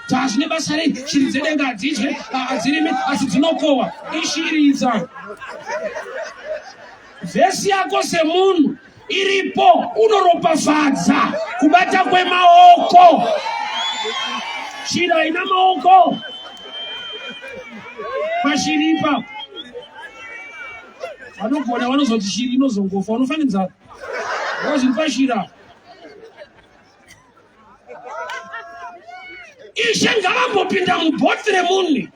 Tazvine basa rei? Shiri dzedenga hadzidye, hadzirime asi dzinokohwa. Ishiri idza. Vhesi yako semunhu iripo unoropafadza kubata kwemaoko. Shiri haina maoko pashiri ipapo. Vanogona vanozoti shiri inozongofa, unofa nenzara. Zviri pashiri apo. Ishe ngavambopinda mubhoti remunhu.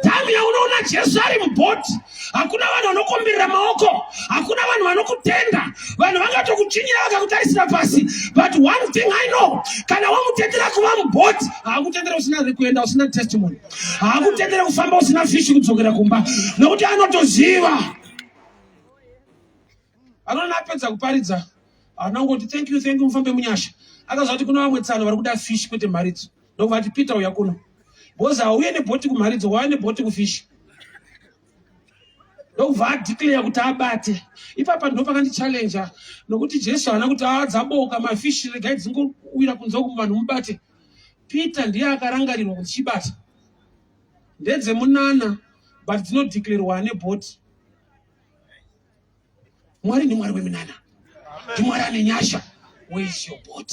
Tamu yaunoona Jesu ari mubhoti, hakuna vanhu vanokumbirira maoko, hakuna vanhu vanokutenda, vanhu vangatokutsvinyira vakakutarisira pasi. But one thing I know, kana wamutendera kuva mubhoti, haakutendera usina kuenda usina testimony, haakutendera kufamba usina fishi kudzokera kumba, nokuti anotoziva. Anoona apedza kuparidza haana kungoti thank you thank you mufambe munyasha. Akazoti kuna vamwe tsano vari kuda fish kwete mharidzo. Ndokubva ati Peter uya kuno. Because hauye nebhoti kumharidzo, wauya nebhoti kufish. Ndokubva adeclare kuti abate. Ipapa ndo pakandichallenja nokuti Jesu haana kuti ah dzaboka mafish regai dzingowira kunze uku vanhu mubate. Peter ndiye akarangarirwa kuti chibata. Ndedzemunana but dzinodeclarewa nebhoti. Mwari ndiMwari weminana, ndiMwari ane nyasha. Where is your boat?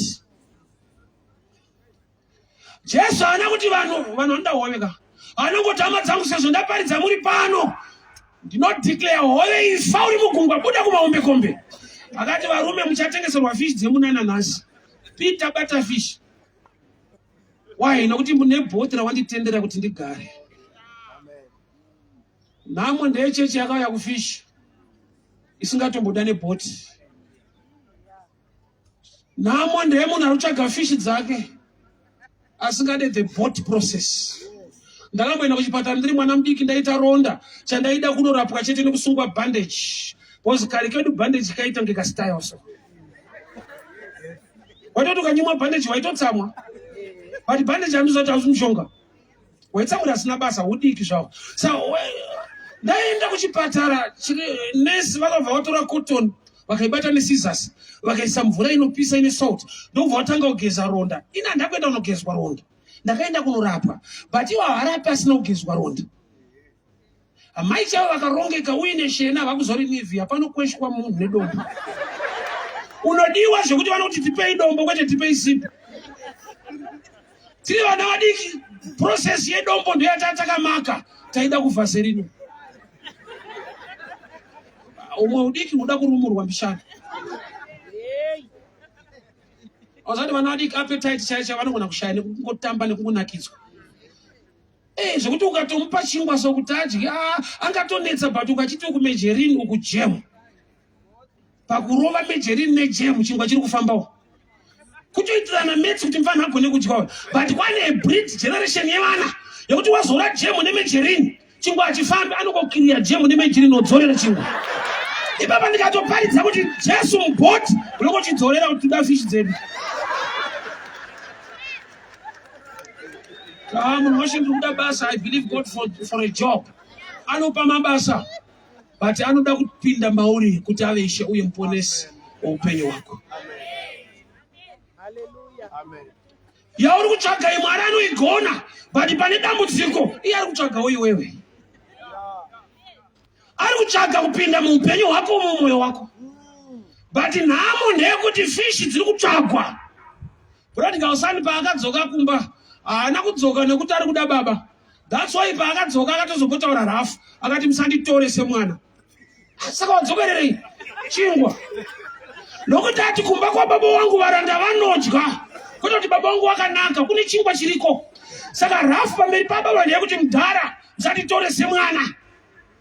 Jesu haana kuti vanhu vanhu vanoda hove ka, haana kungoti hama dzangu sezvo ndaparidza muri pano ndinodeclare hove ifa uri mugungwa buda kumahombekombe. Akati varume muchatengeserwa fish dzemunana nhasi. Peter bata fish. Why? Nokuti mune bhoti rawanditendera kuti ndigare. Nhamo ndeyechechi yakauya kufish isingatomboda nebhoti. Nhamo ndeyemunhu ari kutsvaga fish dzake asingade the boat process. Ndakamboenda kuchipatara ndiri mwana mudiki ndaita ronda chandaida kunorapwa chete nekusungwa bandage because kare kedu bandage kaita kunge kastyle so waitoti ukanyimwa bandage waitotsamwa but bandage andizoti hausi mushonga waitsamwira asina basa hudiki zvawo sa ndaenda kuchipatara nesi vakabva vatora cotton vakaibata nescissors vakaisa mvura inopisa ine salt ndokubva vatanga kugeza ronda ini handakuenda kunogezwa ronda ndakaenda kunorapwa but iwo havarapi asina kugezwa ronda amai chavo vakarongeka uine shena vakuzori nivia panokweshwa munhu nedombo unodiwa zvekuti vanoti tipei dombo kwete tipei sipo tiri vana vadiki process yedombo ndoyatatakamaka taida kuvhaserino. Umwe udiki huda kurumurwa mbishana. Wazati vana vadiki appetite chaiyo chaiyo vanogona kushaya nekungotamba nekungonakidzwa. Eh, zvekuti ukatomupa chingwa sokuti adye ah, angatonetsa but ukachiti uku mejerini uku jam. Pakurova mejerini nejam chingwa chiri kufambawo. Kutoitirana maths kuti mfana agone kudyawo. But kwane breed generation yevana yekuti wazora jam nemejerini chingwa hachifambi anongokiriya jemu nemejiri odzorera chingwa ipapa ndikatoparidza kuti jesu mubhoti unongochidzorera kuti toda fishi dzedu. Ah, munhu washe ndiri kuda basa. I believe God for a job. Anopa mabasa but anoda kupinda mauri kuti ave ishe uye muponesi weupenyu hwako. Yauri kutsvaga imwe Mwari anoigona but pane dambudziko iye ari kutsvagawo iwewe. Ari kutsvaga kupinda muupenyu hwako mumwoyo wako but nhamo ndeyekuti fishi dziri kutsvagwa. Prodigal son paakadzoka kumba haana kudzoka nekuti ari kuda baba. That's why paakadzoka akatozombotaura rafu akati musanditore semwana. Saka wadzokererei chingwa? Nokuti ati kumba kwababa wangu varanda vanodya, kwete kuti baba wangu wakanaka, kune chingwa chiriko. Saka rafu pamberi pababa ndeyekuti mudhara musanditore semwana.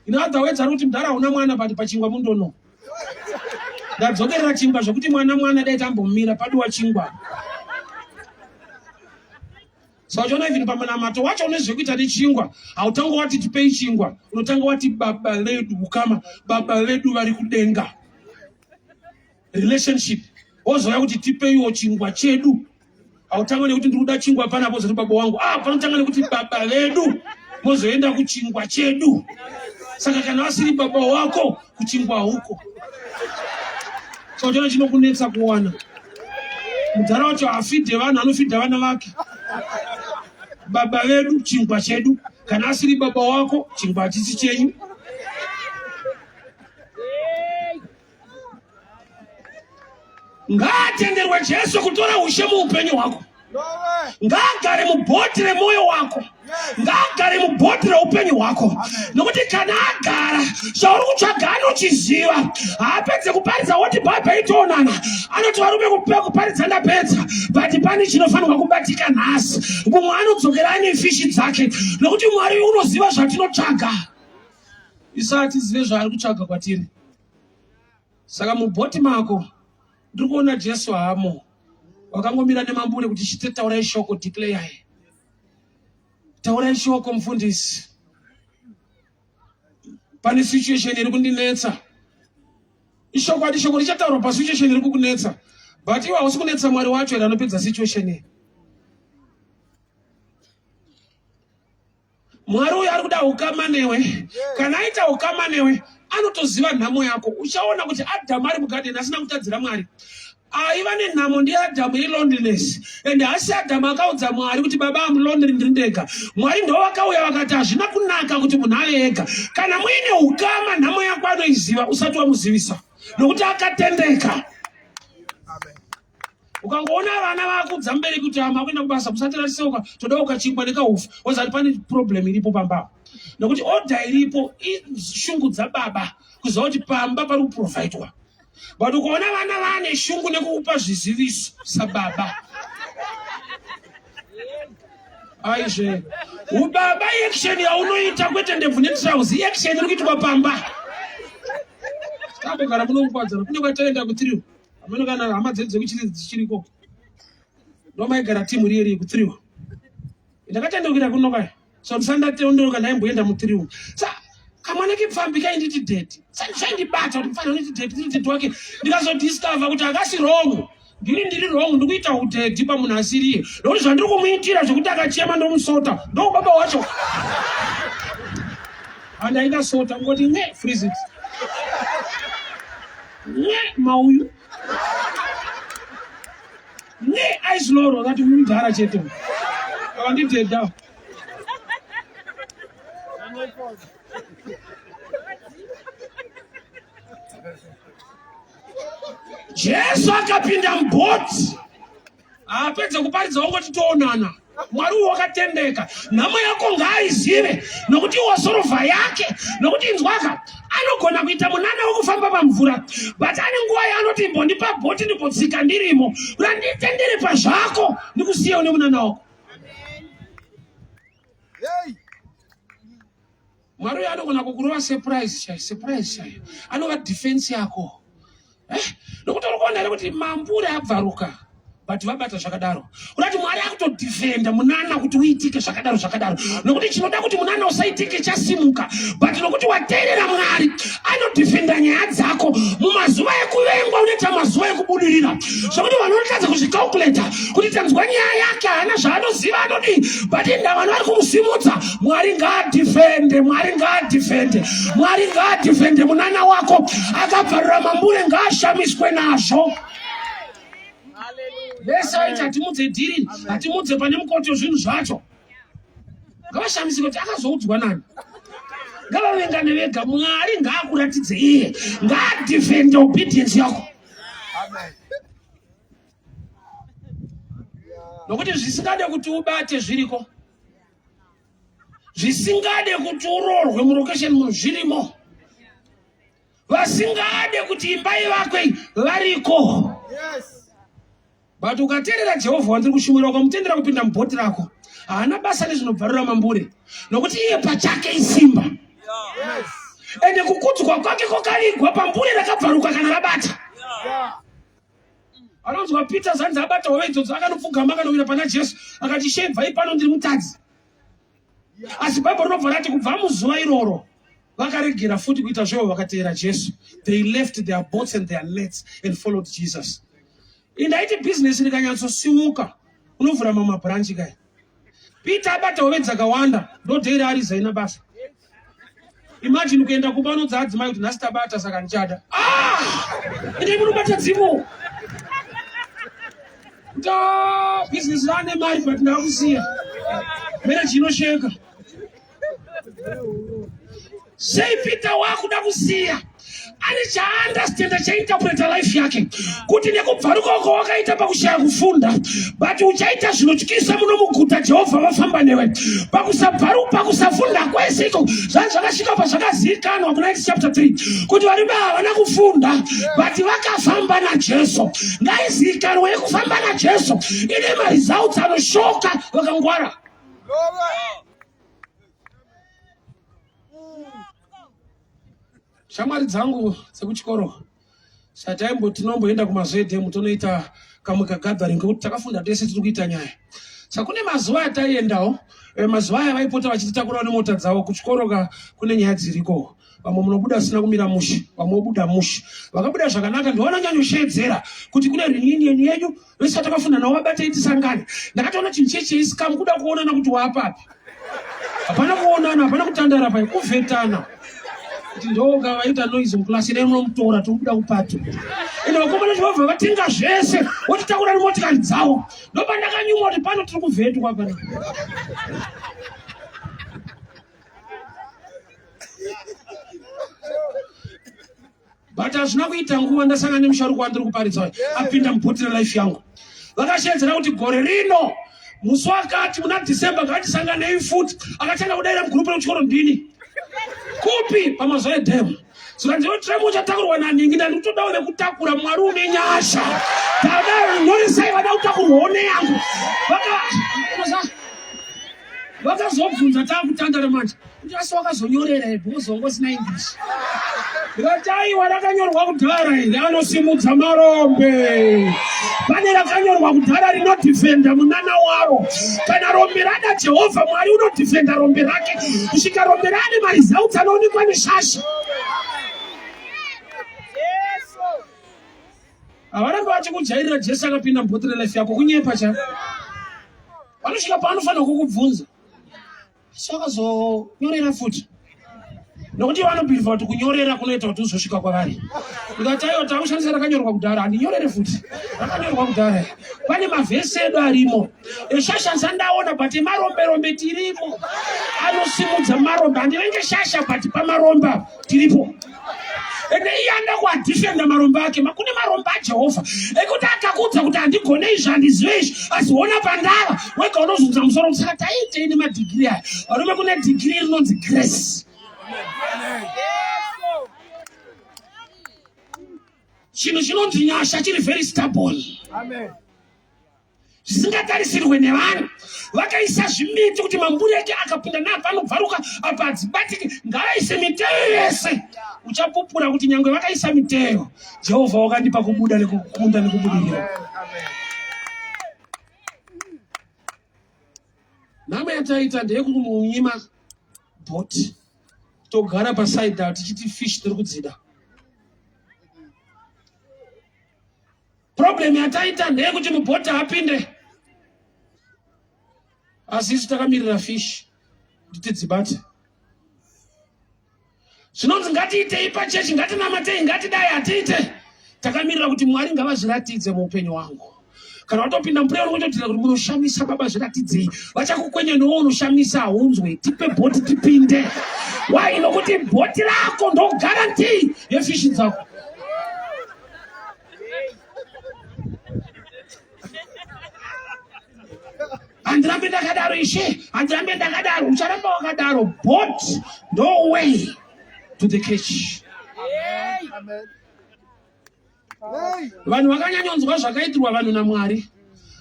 In other words ari kuti mudhara hauna mwana but pachingwa mundono. Ndadzokerera chingwa zvekuti mwana mwana dai tambomira padiwa chingwa. Saka uchiona even pamunamato wacho une zvekuita nechingwa, hautanga wati tipei chingwa, unotanga wati baba vedu, ukama, baba vedu vari kudenga, relationship. Wozouya kuti tipeiwo chingwa chedu. Hautanga nekuti ndiri kuda chingwa panapa wozoti baba wangu. Ah, panotanga nekuti baba vedu, mozoenda kuchingwa chedu. Saka kana vasiri baba wako, kuchingwa huko. Saka uchiona chinokunetsa kuwana mudhara wacho hafidhe vanhu, anofidha vana vake. Baba vedu, chingwa chedu. Kana asiri baba wako, chingwa hachisi chenyu. Ngaatenderwe Jesu kutora ushe muupenyu hwako. Ngaagare mubhoti remwoyo wako, ngaagare mubhoti reupenyu hwako, nokuti kana agara zvauri kutsvaga anochiziva. Haapedze kuparidza woti bhaibheri toonana, anoti varume kuparidza ndapedza, but pane chinofanirwa kubatika nhasi. Mumwe anodzokera ane fishi dzake, nokuti Mwari unoziva zvatinotsvaga. Isu hatizive zvaari kutsvaga kwatiri. Saka mubhoti mako ndiri kuona Jesu hamo, wakangomira nemambure kuti chite taurai shoko, declare, taurai shoko mufundisi, pane situation iri kundinetsa. Ishokwadi, shoko richataurwa pasituation iri kukunetsa, but iwe hausi kunetsa Mwari wacho here anopedza situation iyi? Mwari uyo ari kuda ukama newe. Kana aita ukama newe, anotoziva nhamo yako. Uchaona kuti Adhamu ari mugadheni asina kutadzira Mwari. Aiva nenhamo ndiAdhamu yeloneliness. And hasi Adhamu akaudza Mwari kuti baba am lonely, ndiri ndega. Mwari ndo vakauya vakati hazvina kunaka kuti munhu ave ega. Kana muine ukama, nhamo yako anoiziva usati wamuzivisa, nokuti akatendeka. Ukangoona vana vakudza mubereki kuti ama kuenda kubasa musatiraseuka, toda ukachingwa nekahufu, wozati pane problem iripo pamba, nokuti order iripo ishungu dzababa kuziva kuti pamba pari kuprovhaidwa. But ukaona vana vane shungu nekukupa zviziviso sababa, aizve ubaba iaction yaunoita kwete ndebvu netrauzi, iaction iri kuitwa pamba. Tambogara munongwadzana kune kwataenda kutiriwo hameno kana hama dzedu dzekuchiri dzichiriko, ndomaigara timu riye riye kutiriwo. Ndakatendeukira kuno kaya, so ndisandatendeuka ndaimboenda mutiriwo. Sa kamwana kepfambi kainditi daddy, zvaindibata kuti mfana uniti daddy, nditi daddy wake. Ndikazodiscover kuti akasi wrong, ndiri wrong, ndikuita udaddy pamunhu asiriye, nokuti zvandiri kumuitira zvekuti akachema ndomusota, ndobaba wacho andaida sota ngoti ne freeze it ne mauyu ne aisloro that mudhara chete akandidhedha. Jesu akapinda mubhoti, haapedze kuparidza wangoti toonana. Mwari uyu wakatendeka, nhamo yako ngaaizive, nokuti wasorovha yake, nokuti inzwaka. Anogona kuita munana wekufamba pamvura, but ane nguva yaanoti imbondipa bhoti ndimbotsika ndirimo, kuda ndiite ndiri pazvako ndikusiye une munana wako. Mwari uyo anogona kukurova surprise chaiyo, surprise chaiyo, anova defense yako eh? Nokuti uri kuona here kuti mambure abvaruka but vabata zvakadaro, urati Mwari akutodefenda munana kuti uitike zvakadaro zvakadaro, nokuti chinoda kuti munana usaitike chasimuka, but nokuti wateerera Mwari anodefenda nyaya dzako. Mumazuva ekuvengwa unoita mazuva ekubudirira, zvekuti vanhu vanotadza kuzvicalculata kuti tanzwa nyaya yake, haana zvaanoziva, anodii, but inda vanhu vari kumusimudza. Mwari ngaadefende, Mwari ngaadefende, Mwari ngaadefende munana wako. Akabvarura mambure ngaashamiswe nazvo. Vese vaiti hatimudze dhiri, hatimudze pane mukoto zvinhu zvacho, ngavashamisike kuti akazoudzwa nani. Ngavavengane vega. Mwari ngaakuratidze iye, ngaadefende obedience yako, nokuti zvisingade kuti ubate zviriko, zvisingade kuti uroorwe murokesheni munhu zvirimo, vasingade kuti imba ivakwe variko. But ukateerera Jehovha wandiri kushumira, ukamutendera kupinda mubhoti rako, haana basa nezvinobvarura mambure, nokuti iye pachake isimba. Ende kukudzwa kwake kwakavigwa pambure rakabvaruka kana rabata. Anonzwa Peter zanzi abata hove idzodzo, akanopfugama akanowira pana Jesu akati, Ishe, ibvai pano, ndiri mutadzi. Asi Bhaibheri rinobva rati kubva muzuva iroro vakaregera futi kuita zvevo, vakateera Jesu. They left their boats and their nets and followed Jesus. Indaiti bhizinesi rikanyatsosimuka unovhura mamabranchi kai. Peter abata hove dzakawanda, ndodheira arizaina basa. Imagine kuenda kumba unodza adzimai kuti nhasi tabata saka ndichada. Ah! Ende munobata dzimo. Kuti business rane mari but ndakusiya. Marriage inosheka. Sei Peter wakuda kusiya? Ane chaandastenda chainterpreta life yake kuti nekubvaruka uko wakaita pakushaya kufunda, but uchaita zvinotyisa muno muguta, Jehovha vafamba newe. Pakusabvaruka, pakusafunda kwese iko zvanzi zvakasvika pazvakazivikanwa kuna Acts chapter 3 kuti varume havana kufunda but vakafamba naJesu. Ngaizivikanwe yekufamba naJesu ine maresults anoshoka vakangwara. Shamwari dzangu dzekuchikoro, sataimbo tinomboenda kumazvedhemu tonoita kamwe kagathering kekuti takafunda tese tiri kuita nyaya. Saka kune mazuva ataiendawo, mazuva aya vaipota vachititakurawo nemota dzavo kuchikoro ka, kune nyaya dziriko. Vamwe munobuda zvisina kumira mushe, vamwe vobuda mushe. Vakabuda zvakanaka ndivanonyanyosheedzera kuti kune reunion yedu, vese vatakafunda navo vabatei tisangane. Ndakatoona chinhu checheisikamu kuda kuonana kuti waapapi. Hapana kuonana, hapana kutandara pai, kuvhetana. Kuti ndoga vaita noise muclass ine munomutora tobuda kupato. Ende vakomana chivabva vatenga zvese, votitakura nemotikari dzavo. Ndopandakanyumwa kuti pano tiri kuvhetwa pana. But hazvina kuita nguva ndasangana nemusharuko wandiri kuparidza uyu, apinda mubhoti relife yangu. Vakashedzera kuti gore rino musi wakati muna December ngatisanganei futi. Akatanga kudaira mugurupu rekuchikoro, ndini kupi pamazuva edhemu. Zvikanzi iwe tremu uchatakurwa naningi, ndandikutodawo vekutakura. Mwari une nyasha, tada nyoresai vada kutakurwawo neyangu. Vakazobvunza taakutandara manje kuti asi wakazonyorera here because wanga usina English. Ndikati aiwa, rakanyorwa kudhara iri, anosimudza marombe. Pane rakanyorwa kudhara rinodhifenda munana waro. Kana rombe rada Jehovha Mwari unodhifenda rombe rake kusvika rombe rane maresults anoonekwa neshasha. Havarambe vachikujairira. Jesu akapinda mubhoti relife yako, kunyepa cha. Vanosvika paanofanira kukubvunza, asi wakazonyorera futi, nokuti vanobhilivha kuti kunyorera kunoita kuti uzosvika kwavari. Ndikati aiwa, takushandisa rakanyorwa kudhara, handinyorere futi, rakanyorwa kudhara. Pane mavhesi edu arimo eshasha nsandaona, but emaromberombe tirimo, anosimudza marombe. Handivenge shasha, but pamarombe apa tiripo. Ende iye anoda kuadhifenda marombe ake. Kune marombe aJehovha ekuti akakuudza kuti handigone izvi, handizive izvi, asi hona pandava wega unozunza musoro. Saka taiitei nemadhigiri aya varume? Kune dhigiri rinonzi grace. Chinhu chinonzi nyasha chiri very stubborn. Amen. Zvisingatarisirwe nevanhu. Vakaisa zvimiti kuti mamburi ake akapinda neapa anobvaruka apa hadzibatiki. Ngavaise miteyo yese. Uchapupura kuti nyangwe vakaisa miteyo, Jehovha wakandipa kubuda nekukunda nekubudirira. Nhamo yataita ndeyekumunyima bhoti togara pasaidha tichiti fish tiri kudzida. Problem yataita ndeyekuti mubhoti apinde, asi isu takamirira fish kuti tidzibate. Zvinonzi ngatiitei pachechi, ngatinamatei, ngatidai, hatiite. Takamirira kuti Mwari ngavazviratidze muupenyu hwangu. Kana watopinda muprayer unongototira kuti munoshamisa baba, zviratidzei. Vachakukwenya newe unoshamisa, haunzwe. Tipe bhoti tipinde. Why? Nokuti bhoti rako ndo guarantee yefishi dzako. Handirambe ndakadaro ishe, handirambe ndakadaro. Ucharamba wakadaro. Bhoti ndo way to the catch. Amen. Vanhu vakanyanyonzwa zvakaitirwa vanhu naMwari,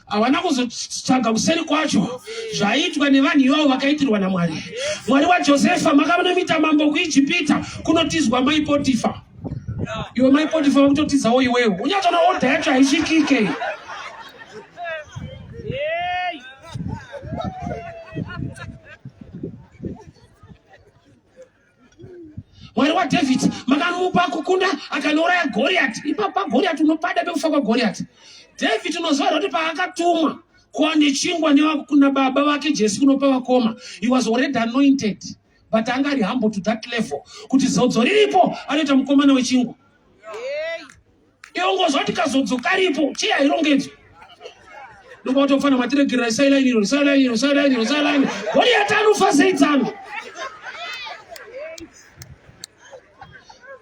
havana kuzotsvaga kuseri kwacho zvaiitwa nevanhu ivavo vakaitirwa naMwari. Mwari waJosefa makamunomita mambo kuIjipita, kunotizwa mai Potifa. Iwe mai Potifa vakutotizawo iwewe, unyatsoona odha yacho haisvikike. Mwari waDavid makamupa kukunda akanouraya Goriati. Ipapa Goriati unopada pekufa kwaGoriati. David unoziva kuti paakatumwa kuwa nechingwa kuna baba vake Jesi kunopa vakoma, he was already anointed but anga ari humble to that level kuti zodzo riripo anoita mukomana wechingwa. Iwe ungozwa kuti kazodzo karipo chii hairongedzwi. Ndokuva tofana matiregerera isai line iro, isai line iro, isai line iro, isai line. Goliath anofa sei tsano?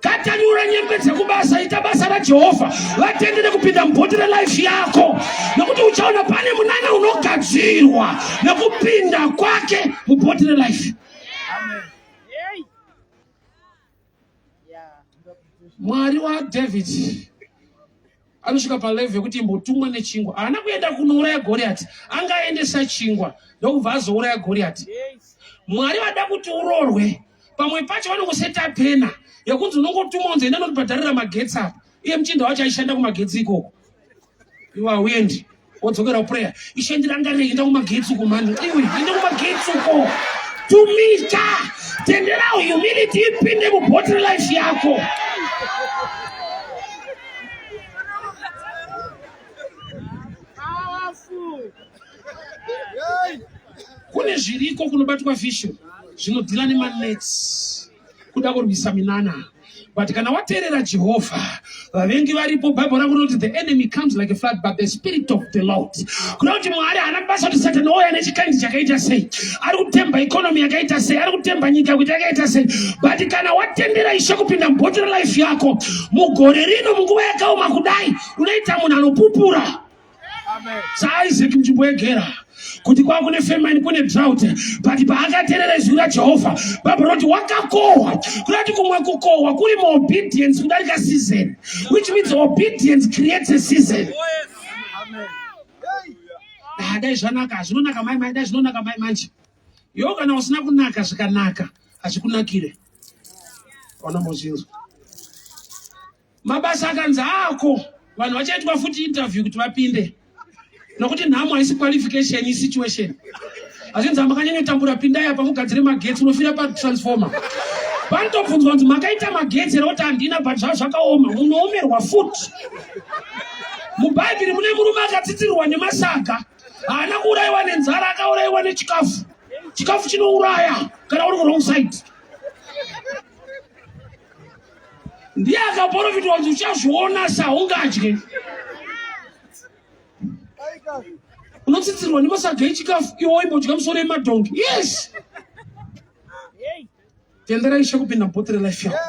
Katanyura nyembe dzekubasa, ita basa raJehovha. Vatendere kupinda mubhoti relife yako, nokuti uchaona pane munana unogadzirwa nekupinda kwake mubhoti relife. Mwari waDavid anosvika palevel yekuti imbotumwa nechingwa. Haana kuenda kunouraya Goriati, anga aendesa chingwa ndokubva azouraya Goriati. Mwari vada kuti urorwe, pamwe pacho vanongoseta pena yekunzi unongotumwa unzi enda nondibhadharira magetsi apa, iye muchinda wacho aishanda kumagetsi ikoko. Iwe hauendi, wodzokera kuprayer. Ishe ndirangarire, enda kumagetsi uko mhani, iwe enda kumagetsi uko. Tumika, tendera humility ipinde mubhoti relife yako. Kune zviriko kunobatwa fisho zvinodhila nemanets kuda kurwisa minana, but kana wateerera Jehovha, vavengi varipo. Bible rangu rinoti the enemy comes like a flood but the spirit of the Lord. Kuda kuti Mwari haana basa kuti Satani ouya nechikaindi chakaita sei, ari kutemba economy yakaita sei, ari kutemba nyika kuti yakaita sei, but kana watendera Ishe kupinda mubhoti relife yako mugore rino, munguva yakaoma kudai, unoita munhu anopupura saIsaac munzvimbo yeGera kuti kwava kune famine, kune drought, but paakaterera izwi raJehovha, Bible rinoti wakakohwa. Kuda kuti kumwe kukohwa kuri muobedience kudarika season, which means obedience creates a season. Ah, dai zvanaka, zvinonaka mai mai, dai zvinonaka mai manje. Iwe kana usina kunaka zvikanaka hazvikunakire. Wanambozvinzwa? Mabasa akanzi ako vanhu vachaitwa futi interview kuti vapinde, nokuti nhamo haisi qualification, isituation. Hazvinzi makanyanyotambura, pindai apa mugadzire magetsi, unofira patransformer. Panotobvunzwa kunzi makaita magetsi here, kuti handina, but zvava zvakaoma, munoomerwa futi. MuBhaibheri mune murume akatsitsirirwa nemasaga, haana kuurayiwa nenzara, akaurayiwa nechikafu. Chikafu chinouraya kana uri kuwrong side. Ndiye akaprofitwa kuti uchazviona saungadye. Unotsidzirwa nemasaga echikafu, iwe waimbodya musoro yemadhongi. Yes, tendera Ishe kupinda mubhoti relife yako.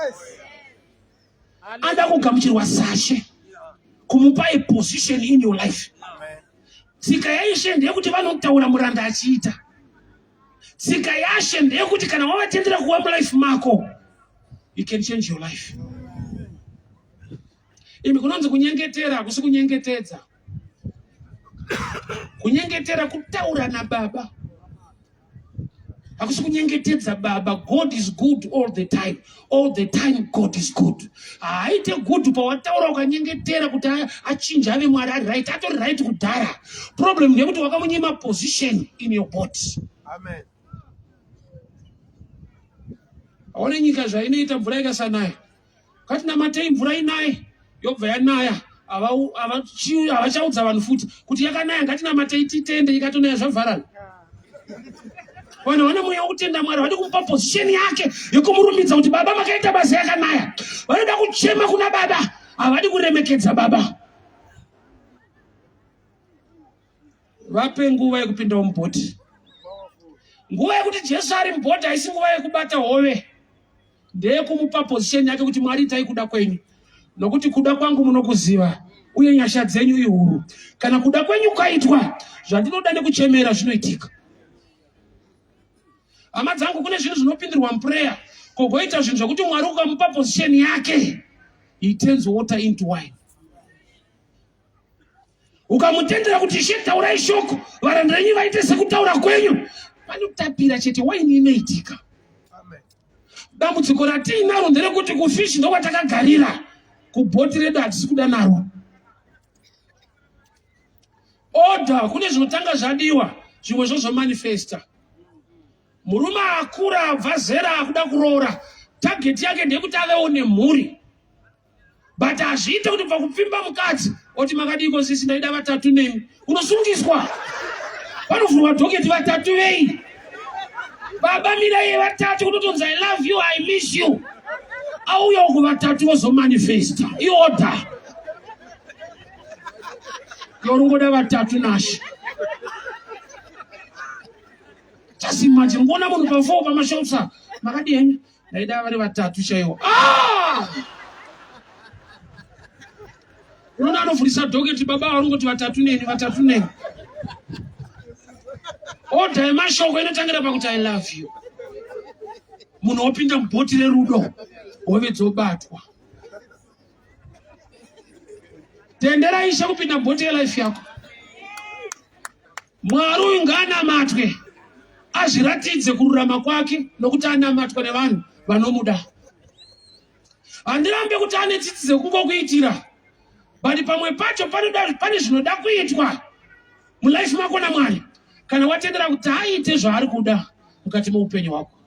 Ada kugamuchirwa sashe, kumupa a position in your life. Tsika yaIshe ndeyekuti vanotaura muranda achiita. Tsika yaShe ndeyekuti kana wavatendera kuva mulife mako, you can change your life. Imi kunonzi kunyengetera hakusi kunyengetedza. Kunyengetera kutaura nababa. Hakusi kunyengetedza baba. God is good all the time. All the time God is good. Haaite good pawataura ukanyengetera kuti achinje ave Mwari ari right. Atori right kudhara. Problem ndeyekuti wakamunyima position in your boat. Amen. Aone nyika zvainoita mvura ikasanaya. Ngatinamatei mvura inaye yobva yanaya havachaudza vanhu futi kuti yakanaya ngatinamatei titende ikatonaya zvavharana vanhu vane mweya wekutenda mwari vade kumupa position yake yekumurumbidza kuti baba makaita basa yakanaya vanoda kuchema kuna baba havadi kuremekedza baba vape nguva yekupinda mubhoti nguva yekuti jesu ari mubhoti haisi nguva yekubata hove ndeyekumupa position yake kuti mwari itai kuda kwenyu nokuti kuda kwangu munokuziva uye nyasha dzenyu ihuru kana kuda kwenyu kwaitwa zvandinoda nekuchemera zvinoitika hama dzangu kune zvinhu zvinopindirwa muprayer kogoita zvinhu zvekuti mwari ukamupa position yake he turns water into wine ukamutendera kuti ishe taurai shoko varanda venyu vaite sekutaura kwenyu panotapira chete waini inoitika dambudziko ratiinaro nderekuti kufishi ndokwatakagarira kubhoti redu hatisi kuda naro order kune zvinotanga zvadiwa zvimwe zvozomanifesta murume akura abva zera akuda kuroora tageti yake ndeyekuti avewo nemhuri but hazviite kuti bva kupfimba mukadzi oti makadiiko sisi ndaida vatatu nemi unosungiswa vanovhurwa dhoketi vatatu vei baba mirai vatatu kutotonzi i love you i miss you auya uku vatatu vozomanifesta iorder yoringoda vatatu nashe just imagine kuona munhu pafoo pamashopsa makadii henyu ndaida vari vatatu chaiwo ah! unoona anovhurisa dhoketi baba varungoti vatatu neni vatatu neni odha yemashoko inotangira pakuti i love you munhu wopinda mubhoti rerudo hove dzobatwa tendera ishe kupinda mubhoti yelife yako Mwari uyu ngaanamatwe azviratidze kururama kwake nokuti anamatwa nevanhu vanomuda. Handirambe kuti ane tsitsi dzekungokuitira but pamwe pacho panoda pane zvinoda kuitwa mulife mako naMwari kana watendera kuti aite zvaari kuda mukati meupenyu hwako.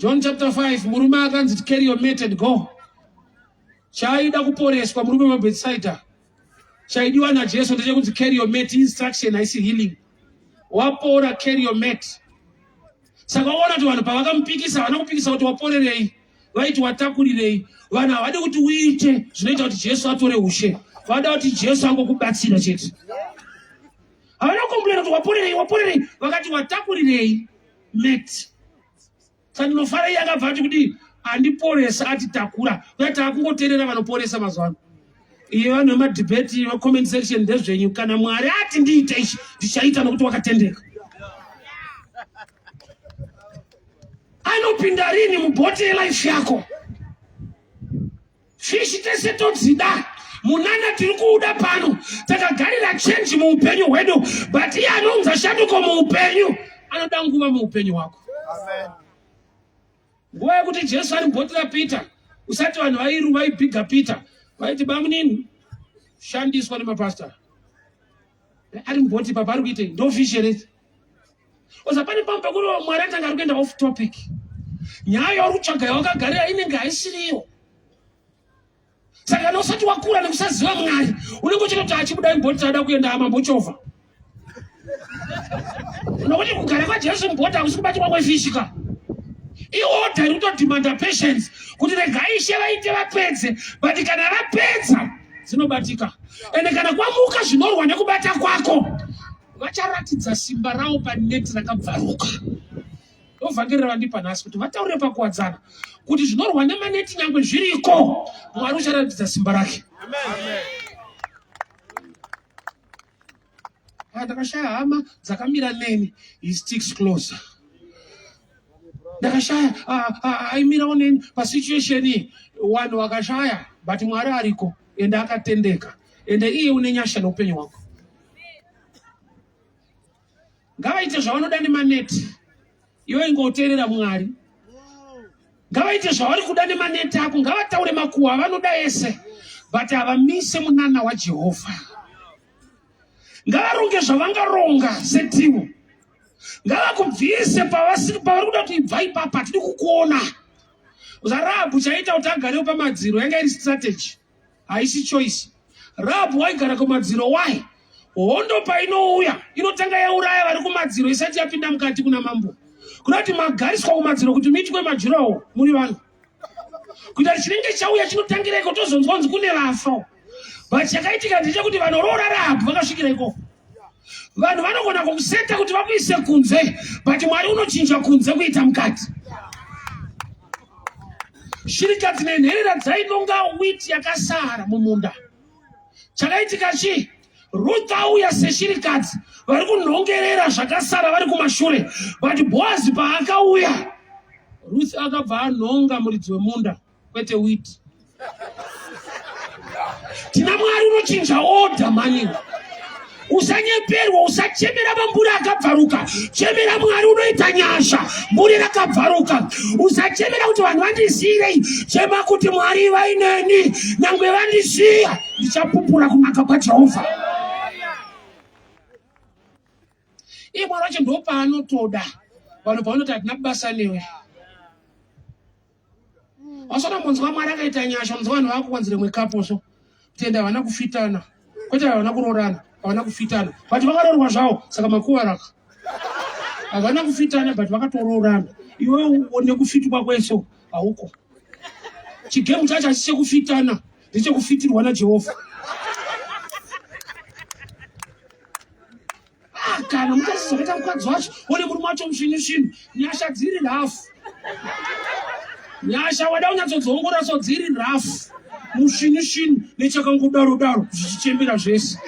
John chapter 5 murume akanzi carry your mat and go. Chaida kuporeswa murume weBethsaida. Chaidiwa naJesu ndechekuti carry your mat instruction haisi healing. Wapora carry your mat. Saka waona kuti vanhu pavakamupikisa havana kupikisa kuti waporerei vaiti watakurirei. Vanhu havadi kuti uite zvinoita kuti Jesu atore ushe. Vada kuti Jesu angokubatsira chete. Havana kukomplaina kuti waporerei waporerei vakati watakurirei mat saka ndinofara iye akabva ati kudii andiporesa ati takura uya taakungoteerera vanoporesa mazuva ano iye vanhu vemadhibheti vecomment section ndezvenyu kana mwari ati ndiite ichi ndichaita nokuti wakatendeka anopinda rini mubhoti yelife yako Fish tese todzida munana tiri kuuda pano takagarira change muupenyu hwedu but iye anounza shanduko muupenyu anoda nguva muupenyu hwako nguva yekuti jesu ari mubhoti rapeter usati vanhu vairu vaibhiga peter vaiti bamunini shandiswa nemapastor ari mubhoti papa ari kuitei ndofish here oza pane pamwe pekuti mwari atanga ari kuenda off topic nyaya yauri kutsvaga yawakagarira inenge haisiriyo saka kana usati wakura nekusaziva mwari unenge uchida kuti achibuda mubhoti ada kuenda amambochovha nokuti kugara kwajesu mubhoti hakusi kubatirwa kwefishi ka iodha iri kutodhimanda patience kuti regai ishe vaite vapedze but kana vapedza dzinobatika ende kana kwamuka zvinorwa nekubata kwako vacharatidza simba ravo paneti rakabvaruka ndovhangeri ravandipa nhasi kuti vataurire pakuwadzana kuti zvinorwa nemaneti nyangwe zviriko mwari ucharatidza simba rake ah, ndakashaya hama dzakamira neni he sticks closer Ndakashaya aimirawo neni pasituation iyi. Vanhu vakashaya, but Mwari ariko ende akatendeka, ende iye une nyasha neupenyu hwako. Ngavaite zvavanoda nemaneti, iwe ingoteerera Mwari. Ngavaite zvavari kuda nemaneti ako, ngavataure makuhwa avanoda ese, but havamise munana waJehovha. Ngavaronge zvavangaronga setimu, ngavakubvise pavari kuda kuti ibva ipapa, hatidi kukuona. ZvaRahabhu chaiita kuti agarewo pamadziro yanga iri strategy, haisi choice. Rahabhu waigara kumadziro. Why? Hondo painouya inotanga yauraya vari kumadziro isati yapinda mukati kuna mambo. Kuda kuti magariswa kumadziro kuti muitwe majurawo muri vanhu, kuita kuti chinenge chauya chinotangira iko, tozonzwa kunzi kune vafa. But chakaitika ndechekuti vanoroora Rahabhu vakasvikira ikoko. Vanhu vanogona kukuseta kuti vakuise kunze, but Mwari unochinja kunze kuita mukati. Shirikadzi nenherera dzainonga wheat yakasara mumunda. Chakaitika chii? Ruth auya seshirikadzi, vari kunhongerera zvakasara vari kumashure, but Boazi paakauya, Ruth akabva anhonga muridzi wemunda, kwete wheat. Tina Mwari unochinja order mani. Usanyeperwa, usachemera mamburi akabvaruka, chemera Mwari unoita nyasha mburi rakabvaruka. Usachemera kuti vanhu vandisiyirei, chema kuti Mwari vaineni, nyangwe vandisiya ndichapupura kunaka kwaJehovha. Iye Mwari wacho ndopaanotoda vanhu pavanoti hatina basa newe. Wasona munzwa Mwari akaita nyasha, munzwa vanhu vakuwanzire mwe kapo so kutenda havana kufitana, kwete havana kuroorana, havana kufitana, but vakaroorwa zvavo, saka makuvaraka havana kufitana, but vakatoroorana. Iwe nekufitwa kwese hauko. Chigemu chacho hachisi chekufitana, ndechekufitirwa naJehovha. Kana mukadzi zvakaita mukadzi wacho one murume wacho musvinu svinu, nyasha dziri rafu. Nyasha wada kunyatsodziongorora so dziri rafu, musvinu svinu nechakangodaro daro zvichichembera zvese.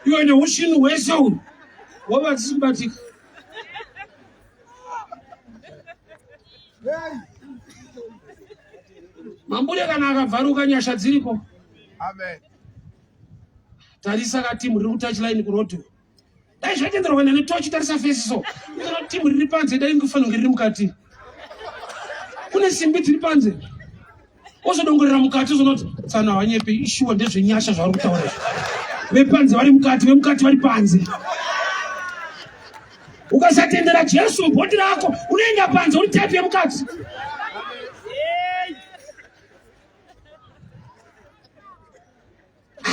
Iwe neusvinu hwese uyu wava dzisikubatika. Mambure kana akabvaruka, nyasha dziriko. Amen. Tarisa katimu riri kutouchline kurodhi. Dai zvaitenderwa kuenda netochi, tarisa fesi so. Unoona timu riri panze, dai kufanira kunge riri mukati. Kune simbi dziri panze. Ozodongorera mukati uzonoti tsano havanyepe, ishuwa ndezvenyasha zvavari kutaura izvi. Vepanze vari mukati, vemukati vari panze. Ukasatendera Jesu mubhoti rako, unoenda panze uri type yemukati.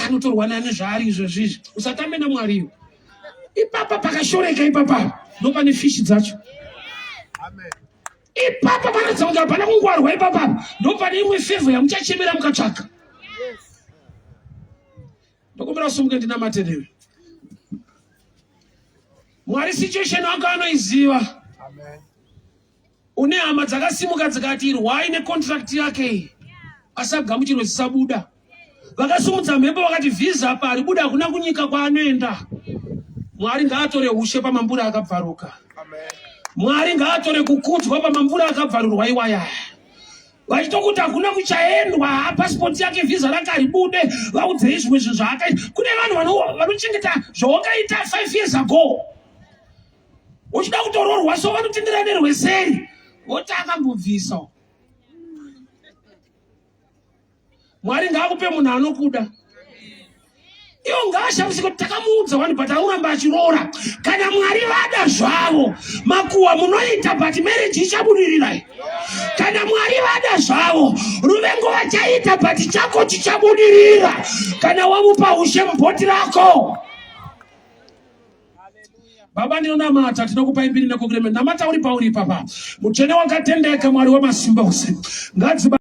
Anotorwa nani zvaari izvozvi izvi? Usatambe naMwari iwe. Ipapa pakashoreka ipapa ndopane fishi dzacho. Ipapa panoratidza kunge hapana kungwarwa, ipapa ndopane imwe favour yamuchachemera mukatsvaka. Ndokumbira usumuke ndinamate newe. Mwari situation wako anoiziva. Une hama dzakasimuka dzikati irwai necontract yake iyi, asagamuchirwe zisabuda. Vakasimudza mhepo vakati vhiza apa haribuda, hakuna kunyika kwaanoenda. Mwari ngaatore ushe pamambura akabvaruka. Mwari ngaatore kukudzwa pamambura akabvarurwa iwaya. Vachitokuti hakuna kuchaendwa, pasipoti yake vhiza rake haribude, vaudzei zvimwe zvinhu zvaakaita. Kune vanhu vanochengeta zvawakaita 5 years ago. Uchida kutororwa so vanotendera nerweseri, voti akambobvisa. Mwari ngaakupe munhu anokuda. Iwo ngaashamisi kuti takamuudza wani, but auramba achiroora. Kana Mwari vada zvavo, makuhwa munoita, but marriage ichabudirira. Kana Mwari vada zvavo, ruvengo vachaita, but chako chichabudirira kana wamupa ushe mubhoti rako. Baba, ndinonamata, tinokupai mbiri nekukuremera. Namata uri pauri ipapa. Mutsvene wakatendeka, Mwari wamasimba ose. Ngadziba.